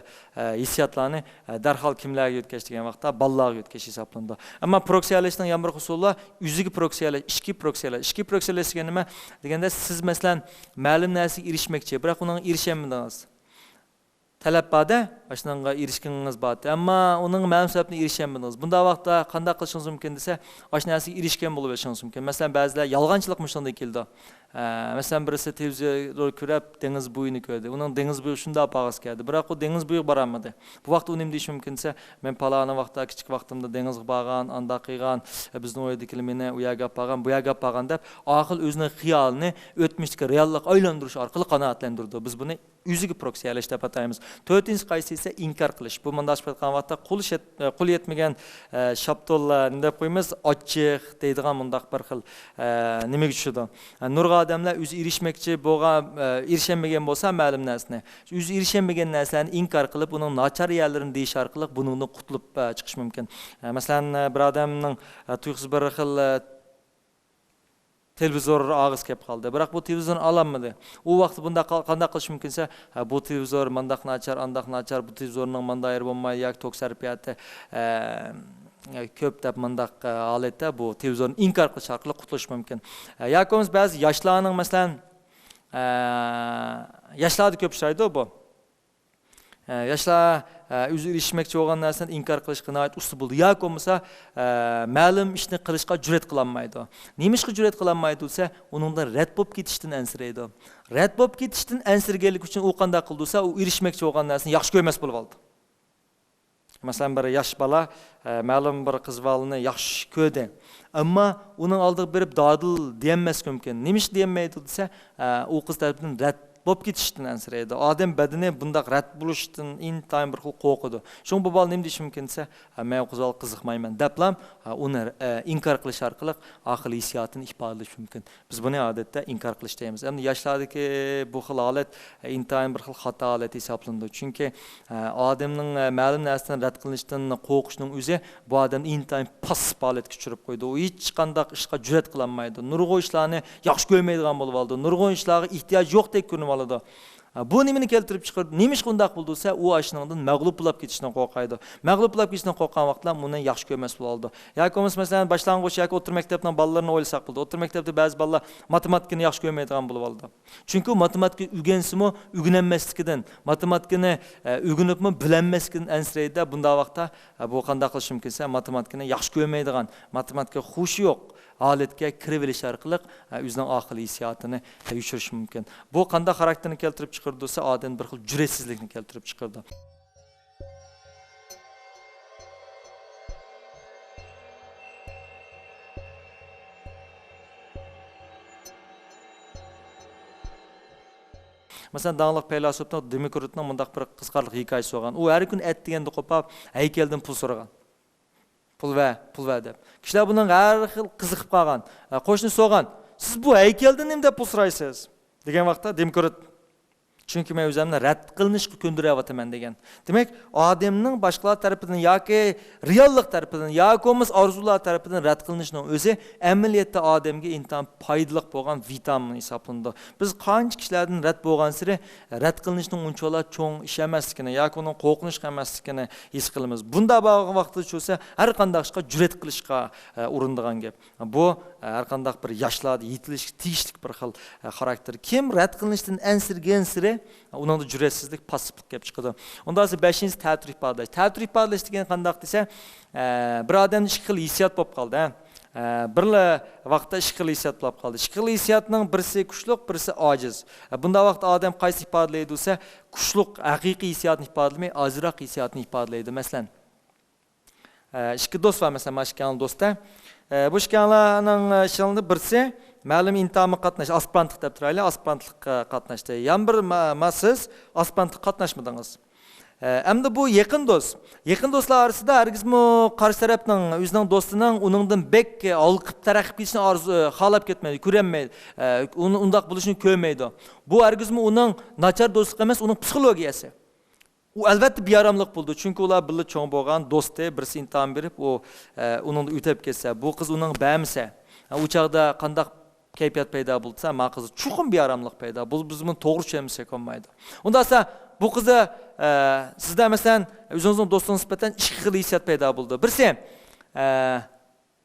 ھېسسىياتلارنى، ئە، دەرھال كىملەرگە يۆتكەش دېگەن ۋاقىتتا بالىلارغا يۆتكەش ھېسابلىنىدۇ. ئەمما پروكسىيەلەشنىڭ يەنە بىر ئۇسۇلى بار، ئۆزىگە پروكسىيەلەش، ئىچكى پروكسىيەلەش. ئىچكى پروكسىيەلەش دېگەن نېمە دېگەندە، سىز مەسىلەن مەلۇم نەرسىگە ئېرىشمەكچى، بىراق ئۇنىڭغا ئېرىشەلمىدىڭىز. تەلەپ بار-دە، ئاشۇنىڭغا ئېرىشكىنىڭىز بار-دە، ئەمما ئۇنىڭغا مەلۇم سەۋەبتىن ئېرىشەلمىدىڭىز. بۇنداق ۋاقىتتا قانداق قىلىشىڭىز مۇمكىن دېسە، ئاشۇ نەرسىگە ئېرىشكەن بولۇۋېلىشىڭىز مۇمكىن. مەسىلەن، بەزىلەر يالغانچىلىق مۇشۇندىن كېلىدۇ. ئە، مەسىلەن، بىرسى تېلېۋىزور كۆرۈپ دېڭىز بويىنى كۆردى. ئۇنىڭ دېڭىز بويىغا شۇنداق بارغۇسى كەلدى. بىراق ئۇ دېڭىز بويىغا بارالمىدى. بۇ ۋاقىتتا ئۇ نېمە دېيىشى مۇمكىن دېسە، مەن پالانى ۋاقىتتا كىچىك ۋاقتىمدا دېڭىزغا بارغان، ئانداق قىلغان، بىزنىڭ ئۆيدىكىلەر مېنى ئۇ يەرگە ئاپارغان، بۇ يەرگە ئاپارغان دەپ، ئارقىلىق ئۆزىنىڭ خىيالىنى ئۆتمۈشتىكى رېئاللىققا ئايلاندۇرۇش ئارقىلىق قانائەتلەندۈرىدۇ. بىز بۇنى ئۆزىگە پروكسىيەلەش دەپ ئاتايمىز. تۆتىنچىسى قايسى دېسە، ئىنكار قىلىش. بۇ مۇنداق ئېيتقان ۋاقىتتا قول شەت-، قول يەتمىگەن، ئە، شاپتۇل، ئە، نېمە دەپ قويىمىز، ئاچچىق دەيدىغان مۇنداق بىر خىل، ئە، نېمىگە چۈشىدۇ. ئە، نۇرغۇن ئادەملەر ئۆزى ئېرىشمەكچى بولغان، ئە، ئېرىشەلمىگەن بولسا مەلۇم نەرسىنى، ئۆزى ئېرىشەلمىگەن نەرسىلەرنى ئىنكار قىلىپ، ئۇنىڭ ناچار يەرلىرىنى دېيىش ئارقىلىق بۇنىڭدىن قۇتۇلۇپ، ئە، چىقىش مۇمكىن. ئە، مەسىلەن، ئە، بىر ئادەمنىڭ، ئە، تۇيۇقسىز بىر خىل، ئە، تېلېۋىزور ئاغزى كەپ قالدى. بىراق بۇ تېلېۋىزورنى ئالالمىدى. ئۇ ۋاقىتتا بۇنداق قال-، قانداق قىلىش مۇمكىن دېسە، ھە، بۇ تېلېۋىزور مانداق ناچار، ئانداق ناچار، بۇ تېلېۋىزورنىڭ ماندا يېرى بولمايدۇ ياكى توك سەرپىياتى، ئە، كۆپ دەپ مانداق، ئە، ھالەتتە بۇ تېلېۋىزورنى ئىنكار قىلىش ئارقىلىق قۇتۇلۇش مۇمكىن. ئە، ياكى بولمىسا بەزى ياشلارنىڭ، مەسىلەن، ئە، ياشلاردا كۆپ ئۇچرايدۇ بۇ. ئە، ياشلار، ئە، ئۆزى ئېرىشمەكچى بولغان نەرسىنى ئىنكار قىلىشقا ناھايىتى ئۇستا بولىدۇ. ياكى بولمىسا، ئە، مەلۇم ئىشنى قىلىشقا جۈرئەت قىلالمايدۇ. نېمىشقا جۈرئەت قىلالمايدۇ دېسە، ئۇنىڭدىن رەت بولۇپ كېتىشتىن ئەنسىرەيدۇ. رەت بولۇپ كېتىشتىن ئەنسىرىگەنلىكى ئۈچۈن ئۇ قانداق قىلىدۇ دېسە، ئۇ ئېرىشمەكچى بولغان نەرسىنى ياخشى كۆرمەس بولۇۋالىدۇ. مەسىلەن، بىر ياش بالا، ئە، مەلۇم بىر قىز بالىنى ياخشى كۆردى. ئەمما ئۇنىڭ ئالدىغا بېرىپ دادىل دېيەلمەسلىكى مۇمكىن. نېمىشقا دېيەلمەيدۇ دېسە، ئە، ئۇ قىز تەرىپىدىن رەت بولۇپ كېتىشتىن ئەنسىرەيدۇ. ئادەم بەدىنى بۇنداق رەت بولۇشتىن ئىنتايىن بىر خىل قورقىدۇ. شۇڭا بۇ بالا نېمە دېيىشى مۇمكىن دېسە، «ھە، مەن ئۇ قىز بالىغا قىزىقمايمەن» دەپلا، ئۇنى، ئە، ئىنكار قىلىش ئارقىلىق ئاقىل ھېسسىياتىنى ئىپادىلەش مۇمكىن. بىز بۇنى ئادەتتە ئىنكار قىلىش دەيمىز. ئەمدى ياشلاردىكى بۇ خىل ھالەت، ئە، ئىنتايىن بىر خىل خاتا ھالەت ھېسابلىنىدۇ. چۈنكى، ئە، ئادەمنىڭ، ئە، مەلۇم نەرسىدىن رەت قىلىنىشتىن قورقۇشنىڭ ئۆزى بۇ ئادەمنى ئىنتايىن پاسسىپ ھالەتكە چۈشۈرۈپ قويىدۇ. ئۇ ھېچقانداق ئىشقا جۈرئەت قىلالمايدۇ. نۇرغۇن ئىشلارنى ياخشى كۆرمەيدىغان بولۇۋالىدۇ. نۇرغۇن ئىشلارغا ئېھتىياجى يوقتەك كۆرۈنۈۋالىدۇ. بۇ نېمىنى كەلتۈرۈپ چىقىرىدۇ؟ نېمىشقا ئۇنداق بولىدۇ دېسە، ئۇ ئاشۇنىڭدىن مەغلۇپ بولاپ كېتىشتىن قورقايدۇ. مەغلۇپ بولاپ كېتىشتىن قورققان ۋاقىتتا ئۇنى ياخشى كۆرمەس بولىدۇ. ياكى بولمىسا، مەسىلەن، باشلانغۇچ ياكى ئوتتۇرا مەكتەپنىڭ بالىلىرىنى ئويلىساق بولىدۇ. ئوتتۇرا مەكتەپتە بەزى بالىلار ماتېماتىكىنى ياخشى كۆرمەيدىغان بولۇۋالىدۇ. چۈنكى ئۇ ماتېماتىكا ئۆگەنسىمۇ ئۆگىنەلمەسلىكىدىن، ماتېماتىكىنى، ئە، ئۆگىنىپمۇ بىلەلمەسلىكىدىن ئەنسىرەيدۇ. بۇنداق ۋاقىتتا، ئە، بۇ قانداق قىلىشى مۇمكىن دېسە، ماتېماتىكىنى ياخشى كۆرمەيدىغان، ماتېماتىكىغا خۇشى يوق ھالەتكە كىرىۋېلىش ئارقىلىق، ئە، ئۆزىنىڭ ئاقىل ھېسسىياتىنى، ئە، يوشۇرۇشى مۇمكىن. بۇ قانداق خاراكتېرنى كەلتۈرۈپ چىقىرىدۇ دېسە، ئادەمدە بىر خىل جۈرئەتسىزلىكنى كەلتۈرۈپ چىقىرىدۇ. مەسىلەن، داڭلىق پەيلاسوپنىڭ، دېموكرىتنىڭ مۇنداق بىر قىزىقارلىق ھېكايىسى بولغان. ئۇ ھەر كۈنى ئەتىگەندە قوپاپ، ھەيكەلدىن پۇل سورىغان. «پۇل بەر، پۇل بەر» دەپ. كىشىلەر بۇنىڭغا ھەر خىل قىزىقىپ قالغان. ئە، قوشنا سورىغان، «سىز بۇ ھەيكەلدىن نېمە دەپ پۇل سورايسىز؟» دېگەن ۋاقىتتا دېموكرىت، «چۈنكى مەن ئۆزۈمنى رەت قىلىنىشقا كۆندۈرۈۋاتىمەن» دېگەن. دېمەك، ئادەمنىڭ باشقىلار تەرىپىدىن ياكى رېئاللىق تەرىپىدىن ياكى بولمىسا ئارزۇلار تەرىپىدىن رەت قىلىنىشىنىڭ ئۆزى ئەمەلىيەتتە ئادەمگە ئىنتايىن پايدىلىق بولغان ۋىتامىن ھېسابلىنىدۇ. بىز قانچە كىشىلەردىن رەت بولغانسېرى، رەت قىلىنىشنىڭ ئۇنچىۋالا چوڭ ئىش ئەمەسلىكىنى ياكى ئۇنىڭ قورقۇنچلۇق ئەمەسلىكىنى ھېس قىلىمىز. بۇنداق بولغان ۋاقىتتا چۈشۈرسە، ھەر قانداق ئىشقا جۈرئەت قىلىشقا، ئە، ئۇرۇنىدىغان گەپ. بۇ، ئە، ھەر قانداق بىر ياشلاردا يېتىلىشكە تېگىشلىك بىر خىل، ئە، خاراكتېر. كىم رەت قىلىنىشتىن ئەنسىرىگەنسېرى، ئۇنىڭدا جۈرئەتسىزلىك، پاسسىپلىق كېلىپ چىقىدۇ. ئۇنداق بولسا بەشىنچىسى تەتۈر ئىپادىلەش. تەتۈر ئىپادىلەش دېگەن قانداق دېسە، ئە، بىر ئادەمدە ئىككى خىل ھېسسىيات بولۇپ قالدى، ھە. ئە، بىرلا ۋاقىتتا ئىككى خىل ھېسسىيات بولۇپ قالدى. ئىككى خىل ھېسسىياتنىڭ بىرسى كۈچلۈك، بىرسى ئاجىز. ئە، بۇنداق ۋاقىتتا ئادەم قايسىنى ئىپادىلەيدۇ دېسە، كۈچلۈك ھەقىقىي ھېسسىياتنى ئىپادىلىمەي، ئاجىزراق ھېسسىياتنى ئىپادىلەيدۇ. مەسىلەن، ئە، ئىككى دوست بار، مەسىلەن، مانا ئىككىڭلار دوست-دە. ئە، بۇ ئىككىڭلارنىڭ، ئە، ئىچىڭلاردا بىرسى مەلۇم ئىمتىھانغا قاتناش، ئاسپىرانتلىق دەپ تۇرايلى، ئاسپىرانتلىققا قاتناشتى. يەنە بىر ما-، ما سىز ئاسپىرانتلىققا قاتناشمىدىڭىز. ئە، ئەمدى بۇ يېقىن دوست. يېقىن دوستلار ئارىسىدا ھەرگىزمۇ قارشى تەرەپنىڭ، ئۆزىنىڭ دوستىنىڭ ئۇنىڭدىن بەك ھالقىپ تەرەققىي قىلىشىنى ئارزۇ، خالاپ كەتمەيدۇ، كۆرەلمەيدۇ. ئە، ئۇنى ئۇنداق بولۇشىنى كۆرمەيدۇ. بۇ ھەرگىزمۇ ئۇنىڭ ناچار دوستلۇق ئەمەس، ئۇنىڭ پسىخولوگىيەسى. ئۇ ئەلۋەتتە بىئاراملىق بولىدۇ، چۈنكى ئۇلار بىللە چوڭ بولغان، دوستى، بىرسى ئىمتىھان بېرىپ، ئۇ، ئە، ئۇنىڭدىن ئۆتۈپ كەتسە، بۇ قىز ئۇنىڭغا بەرمىسە، ئە، ئۇ چاغدا قانداق كەيپىيات پەيدا بولسا، ما قىزدا چوقۇم بىئاراملىق پەيدا بولىدۇ. بىز بۇنى توغرا چۈشەنمىسەك بولمايدۇ. ئۇنداق بولسا، بۇ قىزدا، ئە، سىزدە، مەسىلەن، ئۆزىڭىزنىڭ دوستىڭىز نىسبەتەن ئىككى خىل ھېسسىيات پەيدا بولىدۇ. بىرسى، ئە،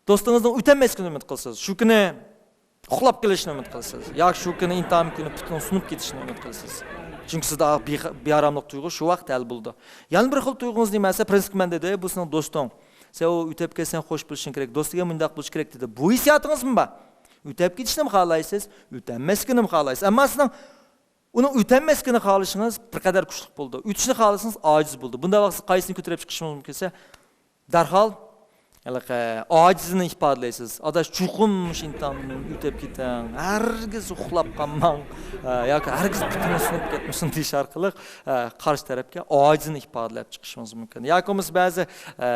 دوستىڭىزنىڭ ئۆتەلمەسلىكىنى ئۈمىد قىلىسىز. شۇ كۈنى ئۇخلاپ قېلىشىنى ئۈمىد قىلىسىز. ياكى شۇ كۈنى ئىمتىھان كۈنى پۇتىنىڭ سۇنۇپ كېتىشىنى ئۈمىد قىلىسىز. چۈنكى سىزدە بىخ-، بىئاراملىق تۇيغۇ شۇ ۋاقىت ھەل بولىدۇ. يەنە بىر خىل تۇيغۇڭىز نېمە دېسە، پرىنسىپقا مەن دېدى، بۇ سېنىڭ دوستۇڭ. سەن ئۇ ئۆتەپ كەتسەڭ خوش بولۇشۇڭ كېرەك. دوستىغا مۇنداق بولۇشى كېرەك دېدى. بۇ ھېسسىياتىڭىزمۇ بار؟ ئۆتەپ كېتىشنىمۇ خالايسىز، ئۆتەلمەسلىكىنىمۇ خالايسىز. ئەمما سىزنىڭ ئۇنىڭ ئۆتەلمەسلىكىنى خالىشىڭىز بىر قەدەر كۈچلۈك بولىدۇ. ئۆتۈشنى خالىسىڭىز ئاجىز بولىدۇ. بۇنداق ۋاقىتتا سىز قايسىنى كۆتۈرۈپ چىقىشىڭىز مۇمكىن دېسە، دەرھال ھېلىقى ئاجىزنى ئىپادىلەيسىز. «ئاداش، چوقۇم مۇشۇ ئىمتىھاندىن ئۆتۈپ كېتىڭ، ھەرگىز ئۇخلاپ قالماڭ، ئە، ياكى ھەرگىز پۇتىڭىز سۇنۇپ كەتمىسۇن» دېيىش ئارقىلىق، ئە، قارشى تەرەپكە ئاجىزنى ئىپادىلەپ چىقىشىڭىز مۇمكىن. ياكى بولمىسا بەزى، ئە،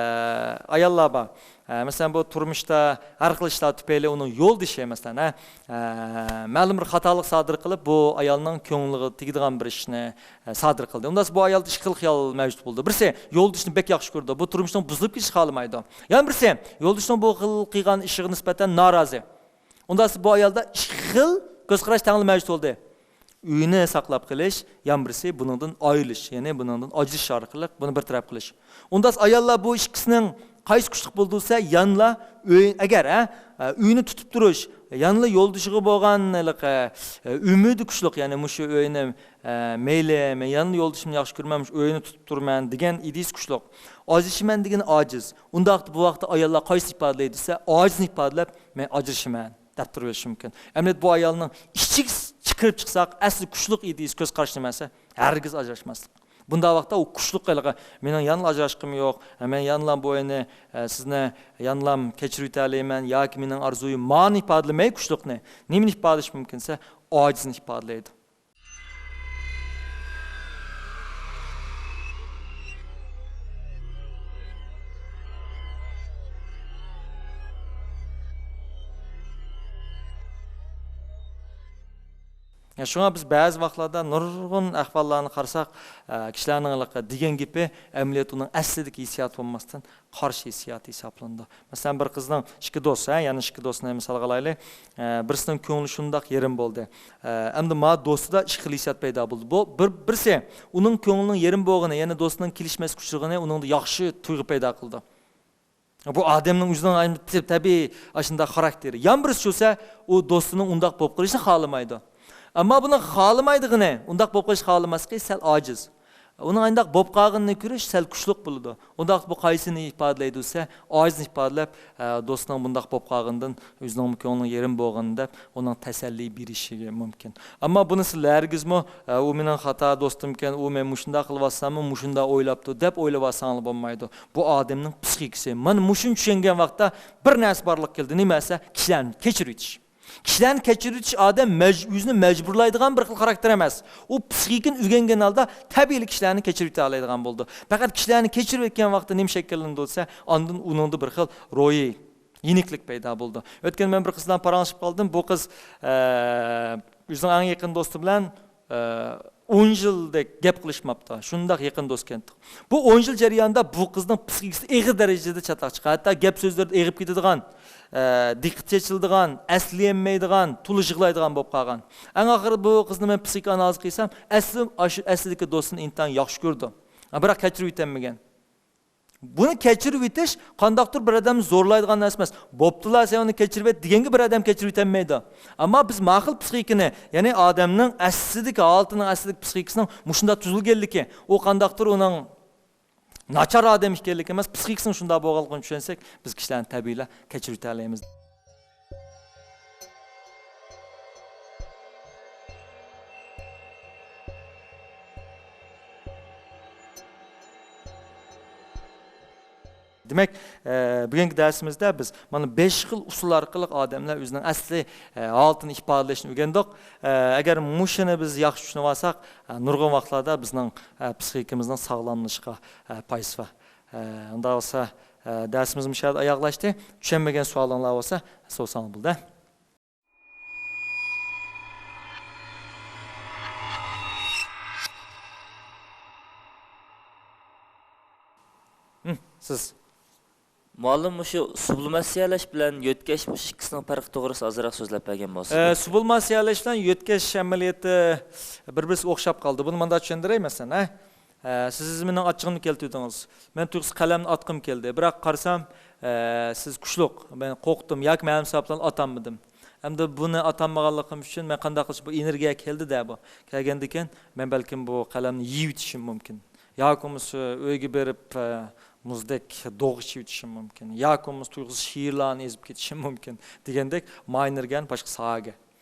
ئاياللار بار. ئە، مەسىلەن، بۇ تۇرمۇشتا ھەر خىل ئىشلار تۈپەيلى ئۇنىڭ يولدىشى، مەسىلەن، ھە، ئە، مەلۇم بىر خاتالىق سادىر قىلىپ، بۇ ئايالنىڭ كۆڭلىگە تېگىدىغان بىر ئىشنى، ئە، سادىر قىلدى. ئۇنداق بۇ ئايالدا ئىككى خىل خىيال مەۋجۇت بولىدۇ. بىرسى، يولدىشىنى بەك ياخشى كۆرىدۇ، بۇ تۇرمۇشنىڭ بۇزۇلۇپ كېتىشىنى خالىمايدۇ. يەنە بىرسى، يولدىشىنىڭ بۇ خىل قىلغان ئىشىغا نىسبەتەن نارازى. ئۇنداق بۇ ئايالدا ئىككى خىل كۆز قاراش تەڭلا مەۋجۇت بولدى. ئۆينى ساقلاپ قېلىش، يەنە بىرسى بۇنىڭدىن ئايرىلىش، يەنى بۇنىڭدىن ئاجرىشىش ئارقىلىق بۇنى بىر تەرەپ قىلىش. ئۇنداق ئاياللار بۇ ئىككىسىنىڭ قايسى كۈچلۈك بولىدۇ دېسە، يەنىلا ئۆي، ئەگەر، ھە، ئۆينى تۇتۇپ تۇرۇش، يەنىلا يولدىشىغا بولغان ھېلىقى، ئە، ئۈمىدى كۈچلۈك، يەنى مۇشۇ ئۆينى، ئە، مەيلى، مەن يەنىلا يولدىشىمنى ياخشى كۆرىمەن، مۇشۇ ئۆينى تۇتۇپ تۇرىمەن دېگەن ئىدىيىسى كۈچلۈك. ئاجرىشىمەن دېگىنى ئاجىز. ئۇنداقتا بۇ ۋاقىتتا ئاياللار قايسىنى ئىپادىلەيدۇ دېسە، ئاجىزنى ئىپادىلەپ، مەن ئاجرىشىمەن دەپ تۇرۇۋېلىشى مۇمكىن. ئەمەلىيەتتە بۇ ئايالنىڭ ئىچىگە كىرىپ چىقساق، ئەسلى كۈچلۈك ئىدىيىسى، كۆز قارىشى نېمە دېسە، ھەرگىز ئاجراشماسلىق. بۇنداق ۋاقىتتا ئۇ كۈچلۈك ھېلىقى، مېنىڭ يەنىلا ئاجراشقۇم يوق، مەن يەنىلا بۇ ئۆينى، ئە، سىزنى يەنىلا كەچۈرۈۋېتەلەيمەن ياكى مېنىڭ ئارزۇيۇم مانى ئىپادىلىمەي كۈچلۈكنى. نېمىنى ئىپادىلىشى مۇمكىن دېسە، ئاجىزنى ئىپادىلەيدۇ. يا، شۇڭا بىز بەزى ۋاقىتلاردا نۇرغۇن ئەھۋاللارنى قارىساق، ئە، كىشىلەرنىڭ ھېلىقى دېگەن گېپى ئەمەلىيەتتە ئۇنىڭ ئەسلىدىكى ھېسسىياتى بولماستىن، قارشى ھېسسىيات ھېسابلىنىدۇ. مەسىلەن، بىر قىزنىڭ ئىككى دوست، ھە، يەنە ئىككى دوستنى مىسالغا ئالايلى. ئە، بىرسىنىڭ كۆڭلى شۇنداق يېرىم بولدى. ئە، ئەمدى ما دوستىدا ئىككى خىل ھېسسىيات پەيدا بولدى. بۇ بىر، بىرسى ئۇنىڭ كۆڭلىنىڭ يېرىم بولغىنى، يەنى دوستىنىڭ كېلىشمەس كۈچلىكىنى ئۇنىڭدا ياخشى تۇيغۇ پەيدا قىلدى. بۇ ئادەمنىڭ ئۆزىنىڭ تەبىئىي ئاشۇنداق خاراكتېرى. يەنە بىرسى چۈشسە، ئۇ دوستىنىڭ ئۇنداق بولۇپ قېلىشىنى خالىمايدۇ. ئەمما بۇنىڭ خالىمايدىغىنى، ئۇنداق بولۇپ قېلىشنى خالىماسلىقى سەل ئاجىز. ئۇنىڭ ئانداق بولۇپ قالغىنىنى كۆرۈش سەل كۈچلۈك بولىدۇ. ئۇنداق بۇ قايسىنى ئىپادىلەيدۇ دېسە، ئاجىزنى ئىپادىلەپ، ئە، دوستىنىڭ بۇنداق بولۇپ قالغىنىدىن ئۆزىنىڭ كۆڭلىنىڭ يېرىم بولغىنى دەپ، ئۇنىڭ تەسەللى بېرىشىگە مۇمكىن. ئەمما بۇنى سىلەر ھەرگىزمۇ، ئە، ئۇ مېنىڭ خاتا دوستۇمكەن، ئۇ مەن مۇشۇنداق قىلىۋاتساممۇ، مۇشۇنداق ئويلاپتۇ دەپ ئويلىۋالساڭلار بولمايدۇ. بۇ ئادەمنىڭ پسىخىكىسى. مانا مۇشۇنى چۈشەنگەن ۋاقىتتا بىر نەرسە بارلىققا كەلدى. نېمە دېسە، كىشىلەرنى كەچۈرۈۋېتىش. كىشىلەرنى كەچۈرۈۋېتىش ئادەم مەج-، ئۆزىنى مەجبۇرلايدىغان بىر خىل خاراكتېر ئەمەس. ئۇ پسىخىكىنى ئۆگەنگەن ھالدا تەبىئىيلا كىشىلەرنى كەچۈرۈۋېتەلەيدىغان بولىدۇ. پەقەت كىشىلەرنى كەچۈرۈۋەتكەن ۋاقىتتا نېمە شەكىللىنىدۇ دېسە، ئاندىن ئۇنىڭدا بىر خىل روھىي يېنىكلىك پەيدا بولىدۇ. ئۆتكەن مەن بىر قىز بىلەن پاراڭلىشىپ قالدىم. بۇ قىز، ئە، ئۆزىنىڭ ئەڭ يېقىن دوستى بىلەن، ئە، ئون يىلدەك گەپ قىلىشماپتۇ. شۇنداق يېقىن دوستكەنتۇق. بۇ ئون يىل جەريانىدا بۇ قىزنىڭ پسىخىكىسى ئېغىر دەرىجىدە چاتاق چىققان. ھەتتا گەپ سۆزلىرىدە ئېغىپ كېتىدىغان، ئە، دىققىتى چېچىلىدىغان، ئەسلىيەلمەيدىغان، تولا يىغلايدىغان بولۇپ قالغان. ئەڭ ئاخىرى بۇ قىزنى مەن پسىخىكا ئانالىز قىلسام، ئەسلى ئاشۇ ئەسلىدىكى دوستىنى ئىنتايىن ياخشى كۆرىدۇ. بىراق كەچۈرۈۋېتەلمىگەن. بۇنى كەچۈرۈۋېتىش قانداقتۇر بىر ئادەمنى زورلايدىغان نەرسە ئەمەس. بوپتۇلا، سەن ئۇنى كەچۈرۈۋەت دېگەنگە بىر ئادەم كەچۈرۈۋېتەلمەيدۇ. ئەمما بىز ماقۇل پسىخىكىنى، يەنى ئادەمنىڭ ئەسلىدىكى ھالىتىنىڭ ئەسلىدىكى پسىخىكىسىنىڭ مۇشۇنداق تۈزۈلگەنلىكى، ئۇ قانداقتۇر ئۇنىڭ ناچار ئادەم ئىكەنلىكى ئەمەس، پسىخىكىسىنىڭ شۇنداق بولغانلىقىنى چۈشەنسەك، بىز كىشىلەرنى تەبىئىيلا كەچۈرۈۋېتەلەيمىز. دېمەك، ئە، بۈگۈنكى دەرسىمىزدە بىز مانا بەش خىل ئۇسۇل ئارقىلىق ئادەملەر ئۆزىنىڭ ئەسلى، ئە، ھالىتىنى ئىپادىلەشنى ئۆگەندۇق. ئە، ئەگەر مۇشۇنى بىز ياخشى چۈشىنىۋالساق، ئە، نۇرغۇن ۋاقىتلاردا بىزنىڭ، ئە، پسىخىكىمىزنىڭ ساغلاملىشىشىغا، ئە، پايدىسى بار. ئە، ئۇنداق بولسا، ئە، دەرسىمىز مۇشۇ يەردە ئاياغلاشتى. چۈشەنمىگەن سوئالىڭلار بولسا، سورىساڭلار بولدى. ھىم، سىز. مۇئەللىم، مۇشۇ سۇبلىماتسىيەلەش بىلەن يۆتكەش، مۇشۇ ئىككىسىنىڭ پەرقى توغرىسىدا ئازراق سۆزلەپ بەرگەن بولسىڭىز. ئە، سۇبلىماتسىيەلەش بىلەن يۆتكەش ئەمەلىيىتى بىر-بىرسىگە ئوخشاپ قالدى. بۇنى مۇنداق چۈشەندۈرەي، مەسىلەن، ھە؟ ئە، سىز مېنىڭ ئاچچىقىمنى كەلتۈردىڭىز. مەن تۇيۇقسىز قەلەمنى ئاتقۇم كەلدى. بىراق قارىسام، ئە، سىز كۈچلۈك. مەن قورقتۇم ياكى مەلۇم سەۋەبلەر بىلەن ئاتالمىدىم. ئەمدى بۇنى ئاتالمىغانلىقىم ئۈچۈن مەن قانداق قىلىش، بۇ ئېنېرگىيە كەلدى-دە بۇ. كەلگەندىكىن مەن بەلكىم بۇ قەلەمنى يېيىۋېتىشىم مۇمكىن. ياكى بولمىسا ئۆيگە بېرىپ، ئە، مۇزدەك دوغ ئىچىۋېتىشىم مۇمكىن. ياكى بولمىسا تۇيۇقسىز شېئىرلارنى يېزىپ كېتىشىم مۇمكىن دېگەندەك، ما ئېنېرگىيەنى باشقا ساھەگە،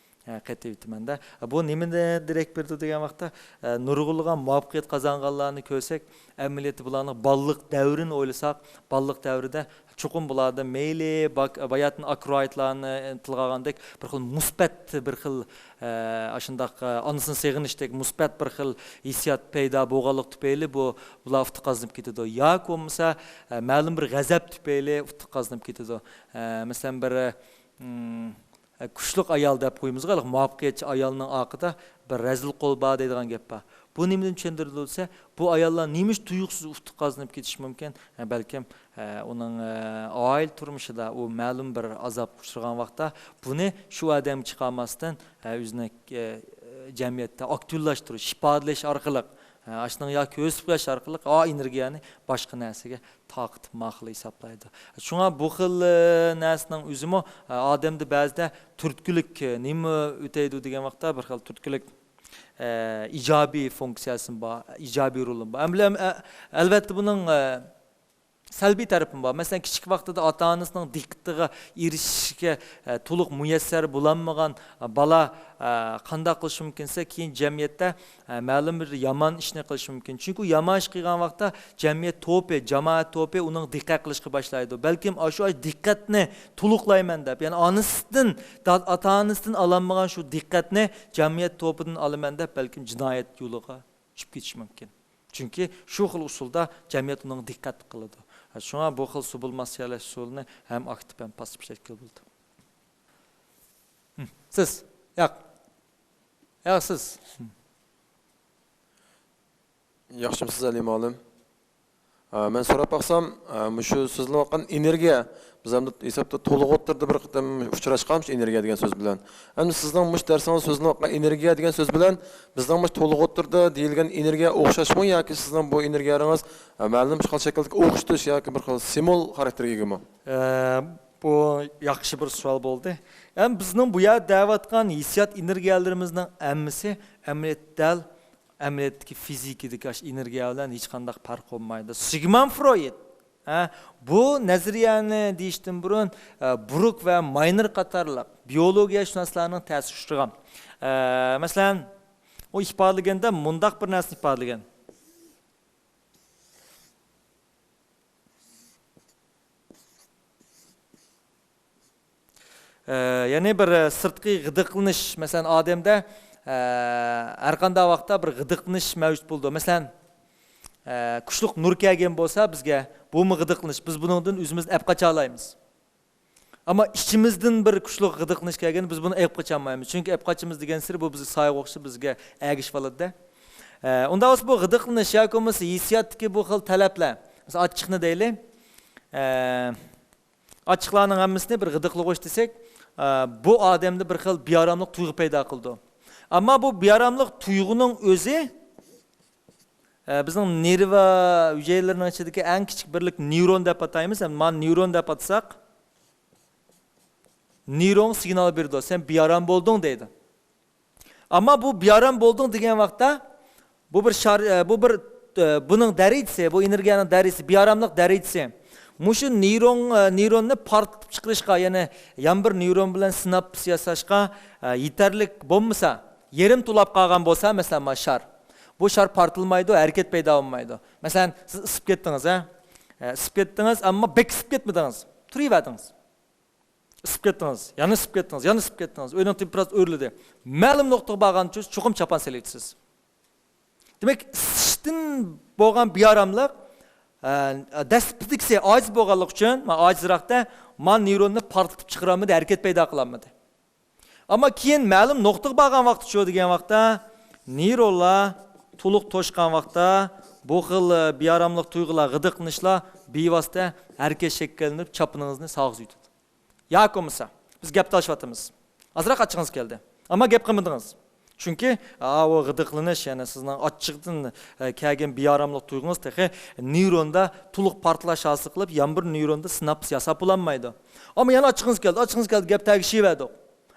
ئە، قېتىۋېتىمەن-دە. بۇ نېمىنى دېرەك بېرىدۇ دېگەن ۋاقىتتا، ئە، نۇرغۇنلىغان مۇۋەپپەقىيەت قازانغانلارنى كۆرسەك، ئەمەلىيەتتە بۇلارنىڭ بالىلىق دەۋرىنى ئويلىساق، بالىلىق دەۋرىدە چوقۇم بۇلاردا مەيلى باك-، باياتىن ئاكروئىدلارنى تىلغا ئالغاندەك بىر خىل مۇسبەت، بىر خىل، ئە، ئاشۇنداق، ئە، ئانىسىنى سېغىنىشتەك مۇسبەت بىر خىل ھېسسىيات پەيدا بولغانلىقى تۈپەيلى بۇ، بۇلار ئۇتۇق قازىنىپ كېتىدۇ. ياكى بولمىسا، ئە، مەلۇم بىر غەزەپ تۈپەيلى ئۇتۇق قازىنىپ كېتىدۇ. ئە، مەسىلەن، بىر، ئىم، ئە، كۈچلۈك ئايال دەپ قويىمىزغۇ، ھېلىقى مۇۋەپپەقىيەتچى ئايالنىڭ ئارقىدا بىر رەزىل قول بار دەيدىغان گەپ بار. بۇ نېمىدىن چۈشەندۈرۈلدى دېسە، بۇ ئاياللار نېمىشقا تۇيۇقسىز ئۇتۇق قازىنىپ كېتىشى مۇمكىن؟ ئە، بەلكىم، ئە، ئۇنىڭ، ئە، ئائىلە تۇرمۇشىدا ئۇ مەلۇم بىر ئازابقا ئۇچرىغان ۋاقىتتا، بۇنى شۇ ئادەمگە چىقارماستىن، ئە، ئۆزىنى، ئە، جەمئىيەتتە ئاكتىۋلاشتۇرۇش، ئىپادىلەش ئارقىلىق، ئە، ئاشۇنىڭ ياكى ھۆسپ قىلىش ئارقىلىق ئا ئېنېرگىيەنى باشقا نەرسىگە تارقىتىپ ماقۇل ھېسابلايدۇ. شۇڭا بۇ خىل، ئە، نەرسىنىڭ ئۆزىمۇ، ئە، ئادەمدە بەزىدە تۈرتكىلىك، ئە، نېمە ئۆتەيدۇ دېگەن ۋاقىتتا، بىر خىل تۈرتكىلىك، ئە، ئىجابىي فۇنكسىيەسىمۇ بار، ئىجابىي رولىمۇ بار. ئەمدى، ئە، ئەلۋەتتە بۇنىڭ، ئە، سەلبىي تەرىپىمۇ بار. مەسىلەن، كىچىك ۋاقتىدا ئاتا-ئانىسىنىڭ دىققىتىگە ئېرىشىشكە، ئە، تولۇق مۇيەسسەر بولالمىغان، ئە، بالا، ئە، قانداق قىلىشى مۇمكىن دېسە، كېيىن جەمئىيەتتە، ئە، مەلۇم بىر يامان ئىشنى قىلىشى مۇمكىن. چۈنكى ئۇ يامان ئىش قىلغان ۋاقىتتا جەمئىيەت توپى، جامائەت توپى ئۇنىڭغا دىققەت قىلىشقا باشلايدۇ. بەلكىم ئاشۇ دىققەتنى تولۇقلايمەن دەپ، يەنى ئانىسىدىن، دا-، ئاتا-ئانىسىدىن ئالالمىغان شۇ دىققەتنى جەمئىيەت توپىدىن ئالىمەن دەپ، بەلكىم جىنايەت يولىغا چۈشۈپ كېتىشى مۇمكىن. چۈنكى شۇ خىل ئۇسۇلدا جەمئىيەت ئۇنىڭغا دىققەت قىلىدۇ. شۇڭا بۇ خىل سۇبۇلماسىيەلەش ئۇسۇلىنى ھەم ئاكتىپ، ھەم پاسسىپ شەكىلدە بولىدۇ. ھىم، سىز. ياق. ياق، سىز. ھىم. ياخشىمۇسىز، ئەلى مۇئەللىم؟ ئا، مەن سوراپ باقسام، ئا، مۇشۇ سۆزلىنىۋاتقان ئېنېرگىيە، بىز ئەمدى ھېسابتا تولۇق ئوتتۇرىدا بىر قېتىم ئۇچراشقانمىز ئېنېرگىيە دېگەن سۆز بىلەن. ئەمدى سىزنىڭ مۇشۇ دەرسىڭىزدە سۆزلىنىۋاتقان ئېنېرگىيە دېگەن سۆز بىلەن بىزنىڭ مۇشۇ تولۇق ئوتتۇرىدا دېيىلگەن ئېنېرگىيە ئوخشاشمۇ ياكى سىزنىڭ بۇ ئېنېرگىيەلىرىڭىز، ئا، مەلۇم بىر خىل شەكىلدىكى ئوخشىتىش ياكى بىر خىل سىمۋول خاراكتېرىگە ئىگىمۇ؟ ئە، بۇ ياخشى بىر سوئال بولدى. ئەمدى بىزنىڭ بۇ يەردە دەۋاتقان ھېسسىيات ئېنېرگىيەلىرىمىزنىڭ ھەممىسى ئەمەلىيەتتە دەل ئەمەلىيەتتىكى فىزىكىدىكى ئاشۇ ئېنېرگىيە بىلەن ھېچقانداق پەرق بولمايدۇ. سىگموند فرويد، ھە، بۇ نەزەرىيەنى دېيىشتىن بۇرۇن، ئە، بروك ۋە ماينېر قاتارلىق بىيولوگىيەشۇناسلارنىڭ تەسىرى ئۇچرىغان. ئە، مەسىلەن، ئۇ ئىپادىلىگەندە مۇنداق بىر نەرسىنى ئىپادىلىگەن. ئە، يەنى بىر، ئە، سىرتقى غىدىقلىنىش، مەسىلەن، ئادەمدە، ئە، ھەر قانداق ۋاقىتتا بىر غىدىقلىنىش مەۋجۇت بولىدۇ. مەسىلەن، ئە، كۈچلۈك نۇر كەلگەن بولسا بىزگە، بۇمۇ غىدىقلىنىش، بىز بۇنىڭدىن ئۆزىمىزنى ئەپ قاچالايمىز. ئەمما ئىچىمىزدىن بىر كۈچلۈك غىدىقلىنىش كەلگەندە بىز بۇنى ئەپ قاچالمايمىز. چۈنكى ئەپ قاچىمىز دېگەنسېرى بۇ بىزگە سايىغا ئوخشاپ بىزگە ئەگىشىۋالىدۇ-دە. ئە، ئۇنداق بولسا بۇ غىدىقلىنىش ياكى بولمىسا ھېسسىياتتىكى بۇ خىل تەلەپلەر، مەسىلەن، ئاچچىقنى دەيلى. ئە، ئاچچىقلارنىڭ ھەممىسىنى بىر غىدىقلىغۇچ دېسەك، ئە، بۇ ئادەمدە بىر خىل بىئاراملىق تۇيغۇ پەيدا قىلىدۇ. ئەمما بۇ بىئاراملىق تۇيغۇنىڭ ئۆزى، ئە، بىزنىڭ نېرۋا ھۈجەيرىلىرىنىڭ ئىچىدىكى ئەڭ كىچىك بىرلىك نېرون دەپ ئاتايمىز. ئەمما نېرون دەپ ئاتىساق، نېرونغا سىگنال بېرىدۇ، «سەن بىئارام بولدۇڭ» دەيدۇ. ئەمما بۇ «بىئارام بولدۇڭ» دېگەن ۋاقىتتا، بۇ بىر شار-، ئە، بۇ بىر، ئە، بۇنىڭ دەرىجىسى، بۇ ئېنېرگىيەنىڭ دەرىجىسى، بىئاراملىق دەرىجىسى. مۇشۇ نېرون، ئە، نېروننى پارتلىتىپ چىقىرىشقا، يەنى يەنە بىر نېرون بىلەن سىناپس ياساشقا، ئە، يېتەرلىك بولمىسا، يېرىم تولاپ قالغان بولسا، مەسىلەن، مانا شار. بۇ شار پارتلىمايدۇ، ھەرىكەت پەيدا بولمايدۇ. مەسىلەن، سىز ئىسسىپ كەتتىڭىز، ھە؟ ئە، ئىسسىپ كەتتىڭىز، ئەمما بەك ئىسسىپ كەتمىدىڭىز. تۇرۇۋەردىڭىز. ئىسسىپ كەتتىڭىز، يەنە ئىسسىپ كەتتىڭىز، يەنە ئىسسىپ كەتتىڭىز. ئۆينىڭ تېمپېراتۇرىسى ئۆرلىدى. مەلۇم نۇقتىغا بارغاندا چوقۇم چاپان سېلىۋېتىسىز. دېمەك، ئىسسىشتىن بولغان بىئاراملىق، ئە، دەسلىپىدىكىسى ئاجىز بولغانلىقى ئۈچۈن، مانا ئاجىزراقتا، مانا نېروننى پارتلىتىپ چىقىرالمىدى، ھەرىكەت پەيدا قىلالمىدى. ئەمما كېيىن مەلۇم نۇقتىغا بارغان ۋاقىتتا شۇ دېگەن ۋاقىتتا، نېرونلار تولۇق توشقان ۋاقىتتا، بۇ خىل، ئە، بىئاراملىق تۇيغۇلار، غىدىقلىنىشلار بىۋاسىتە ھەرىكەت شەكىللىنىپ، چاپىنىڭىزنى ساغىزىۋېتىدۇ. ياكى بولمىسا، بىز گەپ تالىشىۋاتىمىز. ئازراق ئاچچىقىڭىز كەلدى. ئەمما گەپ قىلمىدىڭىز. چۈنكى، ئا، ئۇ غىدىقلىنىش، يەنى سىزنىڭ ئاچچىقتىن، ئە، كەلگەن بىئاراملىق تۇيغۇڭىز تېخى نېروندا تولۇق پارتلاش ھاسىل قىلىپ، يەنە بىر نېروندا سىناپس ياساپ بولالمايدۇ. ئەمما يەنە ئاچچىقىڭىز كەلدى، ئاچچىقىڭىز كەلدى، گەپ تەگىشىۋەردۇق.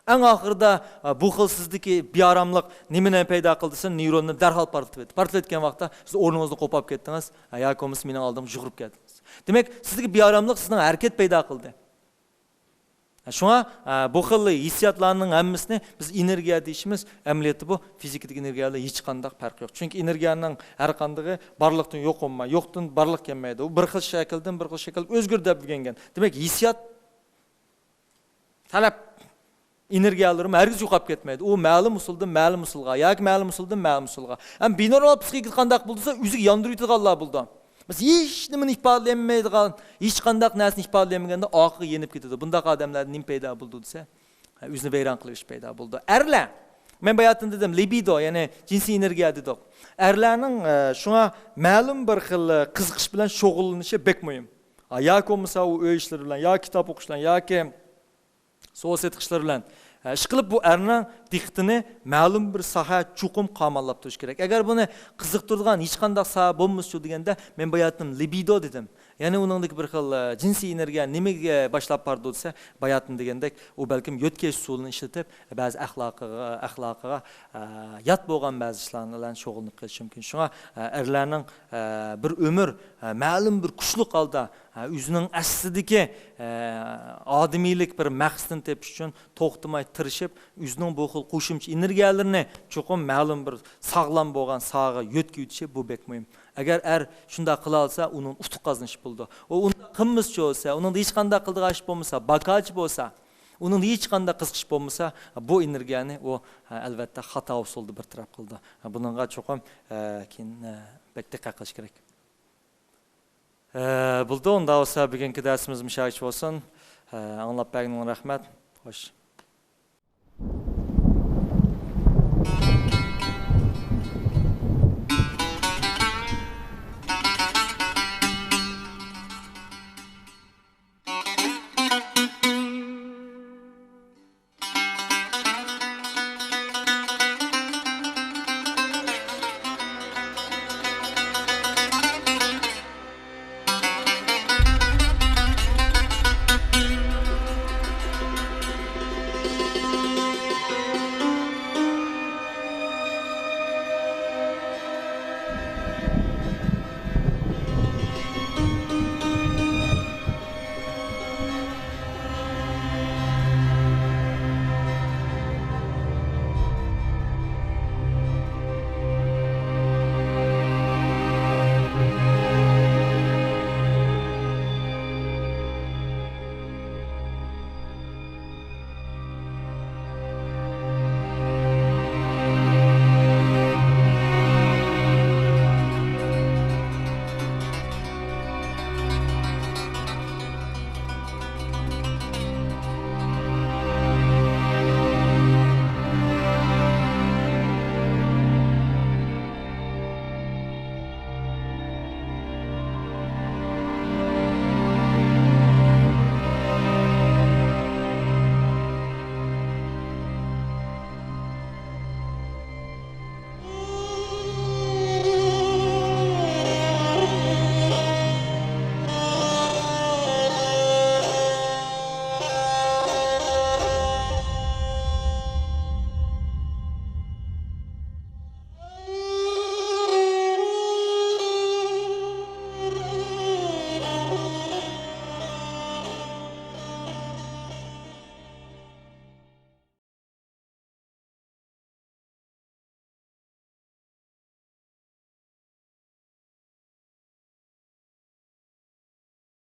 ئەڭ ئاخىرىدا، ئە، بۇ خىل سىزدىكى بىئاراملىق نېمىنى پەيدا قىلدى دېسە، نېروننى دەرھال پارتلىتىۋەتتى. پارتلىتىۋەتكەن ۋاقىتتا سىز ئورنىڭىزدىن قوپاپ كەتتىڭىز، ئە، ياكى بولمىسا مېنىڭ ئالدىمغا يۈگۈرۈپ كەلدىڭىز. دېمەك، سىزدىكى بىئاراملىق سىزنىڭ ھەرىكەت پەيدا قىلدى. شۇڭا، ئە، بۇ خىل ھېسسىياتلارنىڭ ھەممىسىنى بىز ئېنېرگىيە دېيىشىمىز، ئەمەلىيەتتە بۇ فىزىكىدىكى ئېنېرگىيە بىلەن ھېچقانداق پەرقى يوق. چۈنكى ئېنېرگىيەنىڭ ھەر قاندىقى بارلىقتىن يوق بولماي، يوقتىن بارلىق كەلمەيدۇ. ئۇ بىر خىل شەكىلدىن بىر خىل شەكىلگە ئۆزگىرىدۇ دەپ ئۆگەنگەن. دېمەك، ھېسسىيات، تەلەپ ئېنېرگىيەلىرىمۇ ھەرگىز يوقاپ كەتمەيدۇ. ئۇ مەلۇم ئۇسۇلدىن مەلۇم ئۇسۇلغا ياكى مەلۇم ئۇسۇلدىن مەلۇم ئۇسۇلغا. ھەم بىنورمال پسىخىكا قانداق بولىدۇ دېسە، ئۆزىگە ياندۇرۇۋېتىدىغانلار بولىدۇ. مەسىلەن، ھېچنېمىنى ئىپادىلىيەلمەيدىغان، ھېچقانداق نەرسىنى ئىپادىلىيەلمىگەندە ئاخىرى يېنىپ كېتىدۇ. بۇنداق ئادەملەردە نېمە پەيدا بولىدۇ دېسە، ھە، ئۆزىنى ۋەيران قىلىۋېتىش پەيدا بولىدۇ. ئەرلەر، مەن باياتىن دېدىم، لىبىدو، يەنى جىنسىي ئېنېرگىيە دېدۇق. ئەرلەرنىڭ، ئە، شۇڭا مەلۇم بىر خىل، ئە، قىزىقىش بىلەن شۇغۇللىنىشى بەك مۇھىم. ياكى بولمىسا ئۇ ئۆي ئىشلىرى بىلەن، ياكى كىتاب ئوقۇش بىلەن، ياكى سودا سېتىق ئىشلىرى بىلەن، ئە، ئىشقىلىپ بۇ ئەرنىڭ دىققىتىنى مەلۇم بىر ساھە چوقۇم قاماللاپ تۇرۇش كېرەك. ئەگەر بۇنى قىزىقتۇرىدىغان ھېچقانداق ساھە بولمىسىچۇ دېگەندە، مەن باياتىن لىبىدو دېدىم. يەنى ئۇنىڭدىكى بىر خىل، ئە، جىنسىي ئېنېرگىيە نېمىگە باشلاپ بارىدۇ دېسە، باياتىن دېگەندەك، ئۇ بەلكىم يۆتكەش ئۇسۇلىنى ئىشلىتىپ، بەزى ئەخلاقىغا، ئەخلاقىغا، ئە، يات بولغان بەزى ئىشلار بىلەن شۇغۇللىنىپ قېلىشى مۇمكىن. شۇڭا، ئە، ئەرلەرنىڭ، ئە، بىر ئۆمۈر، ئە، مەلۇم بىر كۈچلۈك ھالدا، ئە، ئۆزىنىڭ ئەسلىدىكى، ئە، ئادىمىيلىك بىر مەقسىتىنى تېپىش ئۈچۈن توختىماي تىرىشىپ، ئۆزىنىڭ بۇ خىل قوشۇمچە ئېنېرگىيەلىرىنى چوقۇم مەلۇم بىر ساغلام بولغان ساھەگە يۆتكىۋېتىشى بۇ بەك مۇھىم. ئەگەر ئەر شۇنداق قىلالىسا، ئۇنىڭ ئۇتۇق قازىنىشى بولىدۇ. ئۇ ئۇنداق قىلمىسىچۇ بولسا، ئۇنىڭدا ھېچقانداق قىلىدىغان ئىش بولمىسا، باكاچى بولسا، ئۇنىڭدا ھېچقانداق قىزىقىش بولمىسا، بۇ ئېنېرگىيەنى ئۇ، ئەلۋەتتە، خاتا ئۇسۇلدا بىر تەرەپ قىلىدۇ. بۇنىڭغا چوقۇم، ئە، كېيىن، ئە، بەك دىققەت قىلىش كېرەك. ئە، بولدى، ئۇنداق بولسا بۈگۈنكى دەرسىمىز مۇشۇ يەرگىچە بولسۇن. ئە، ئاڭلاپ بەرگىنىڭلارغا رەھمەت. خوش.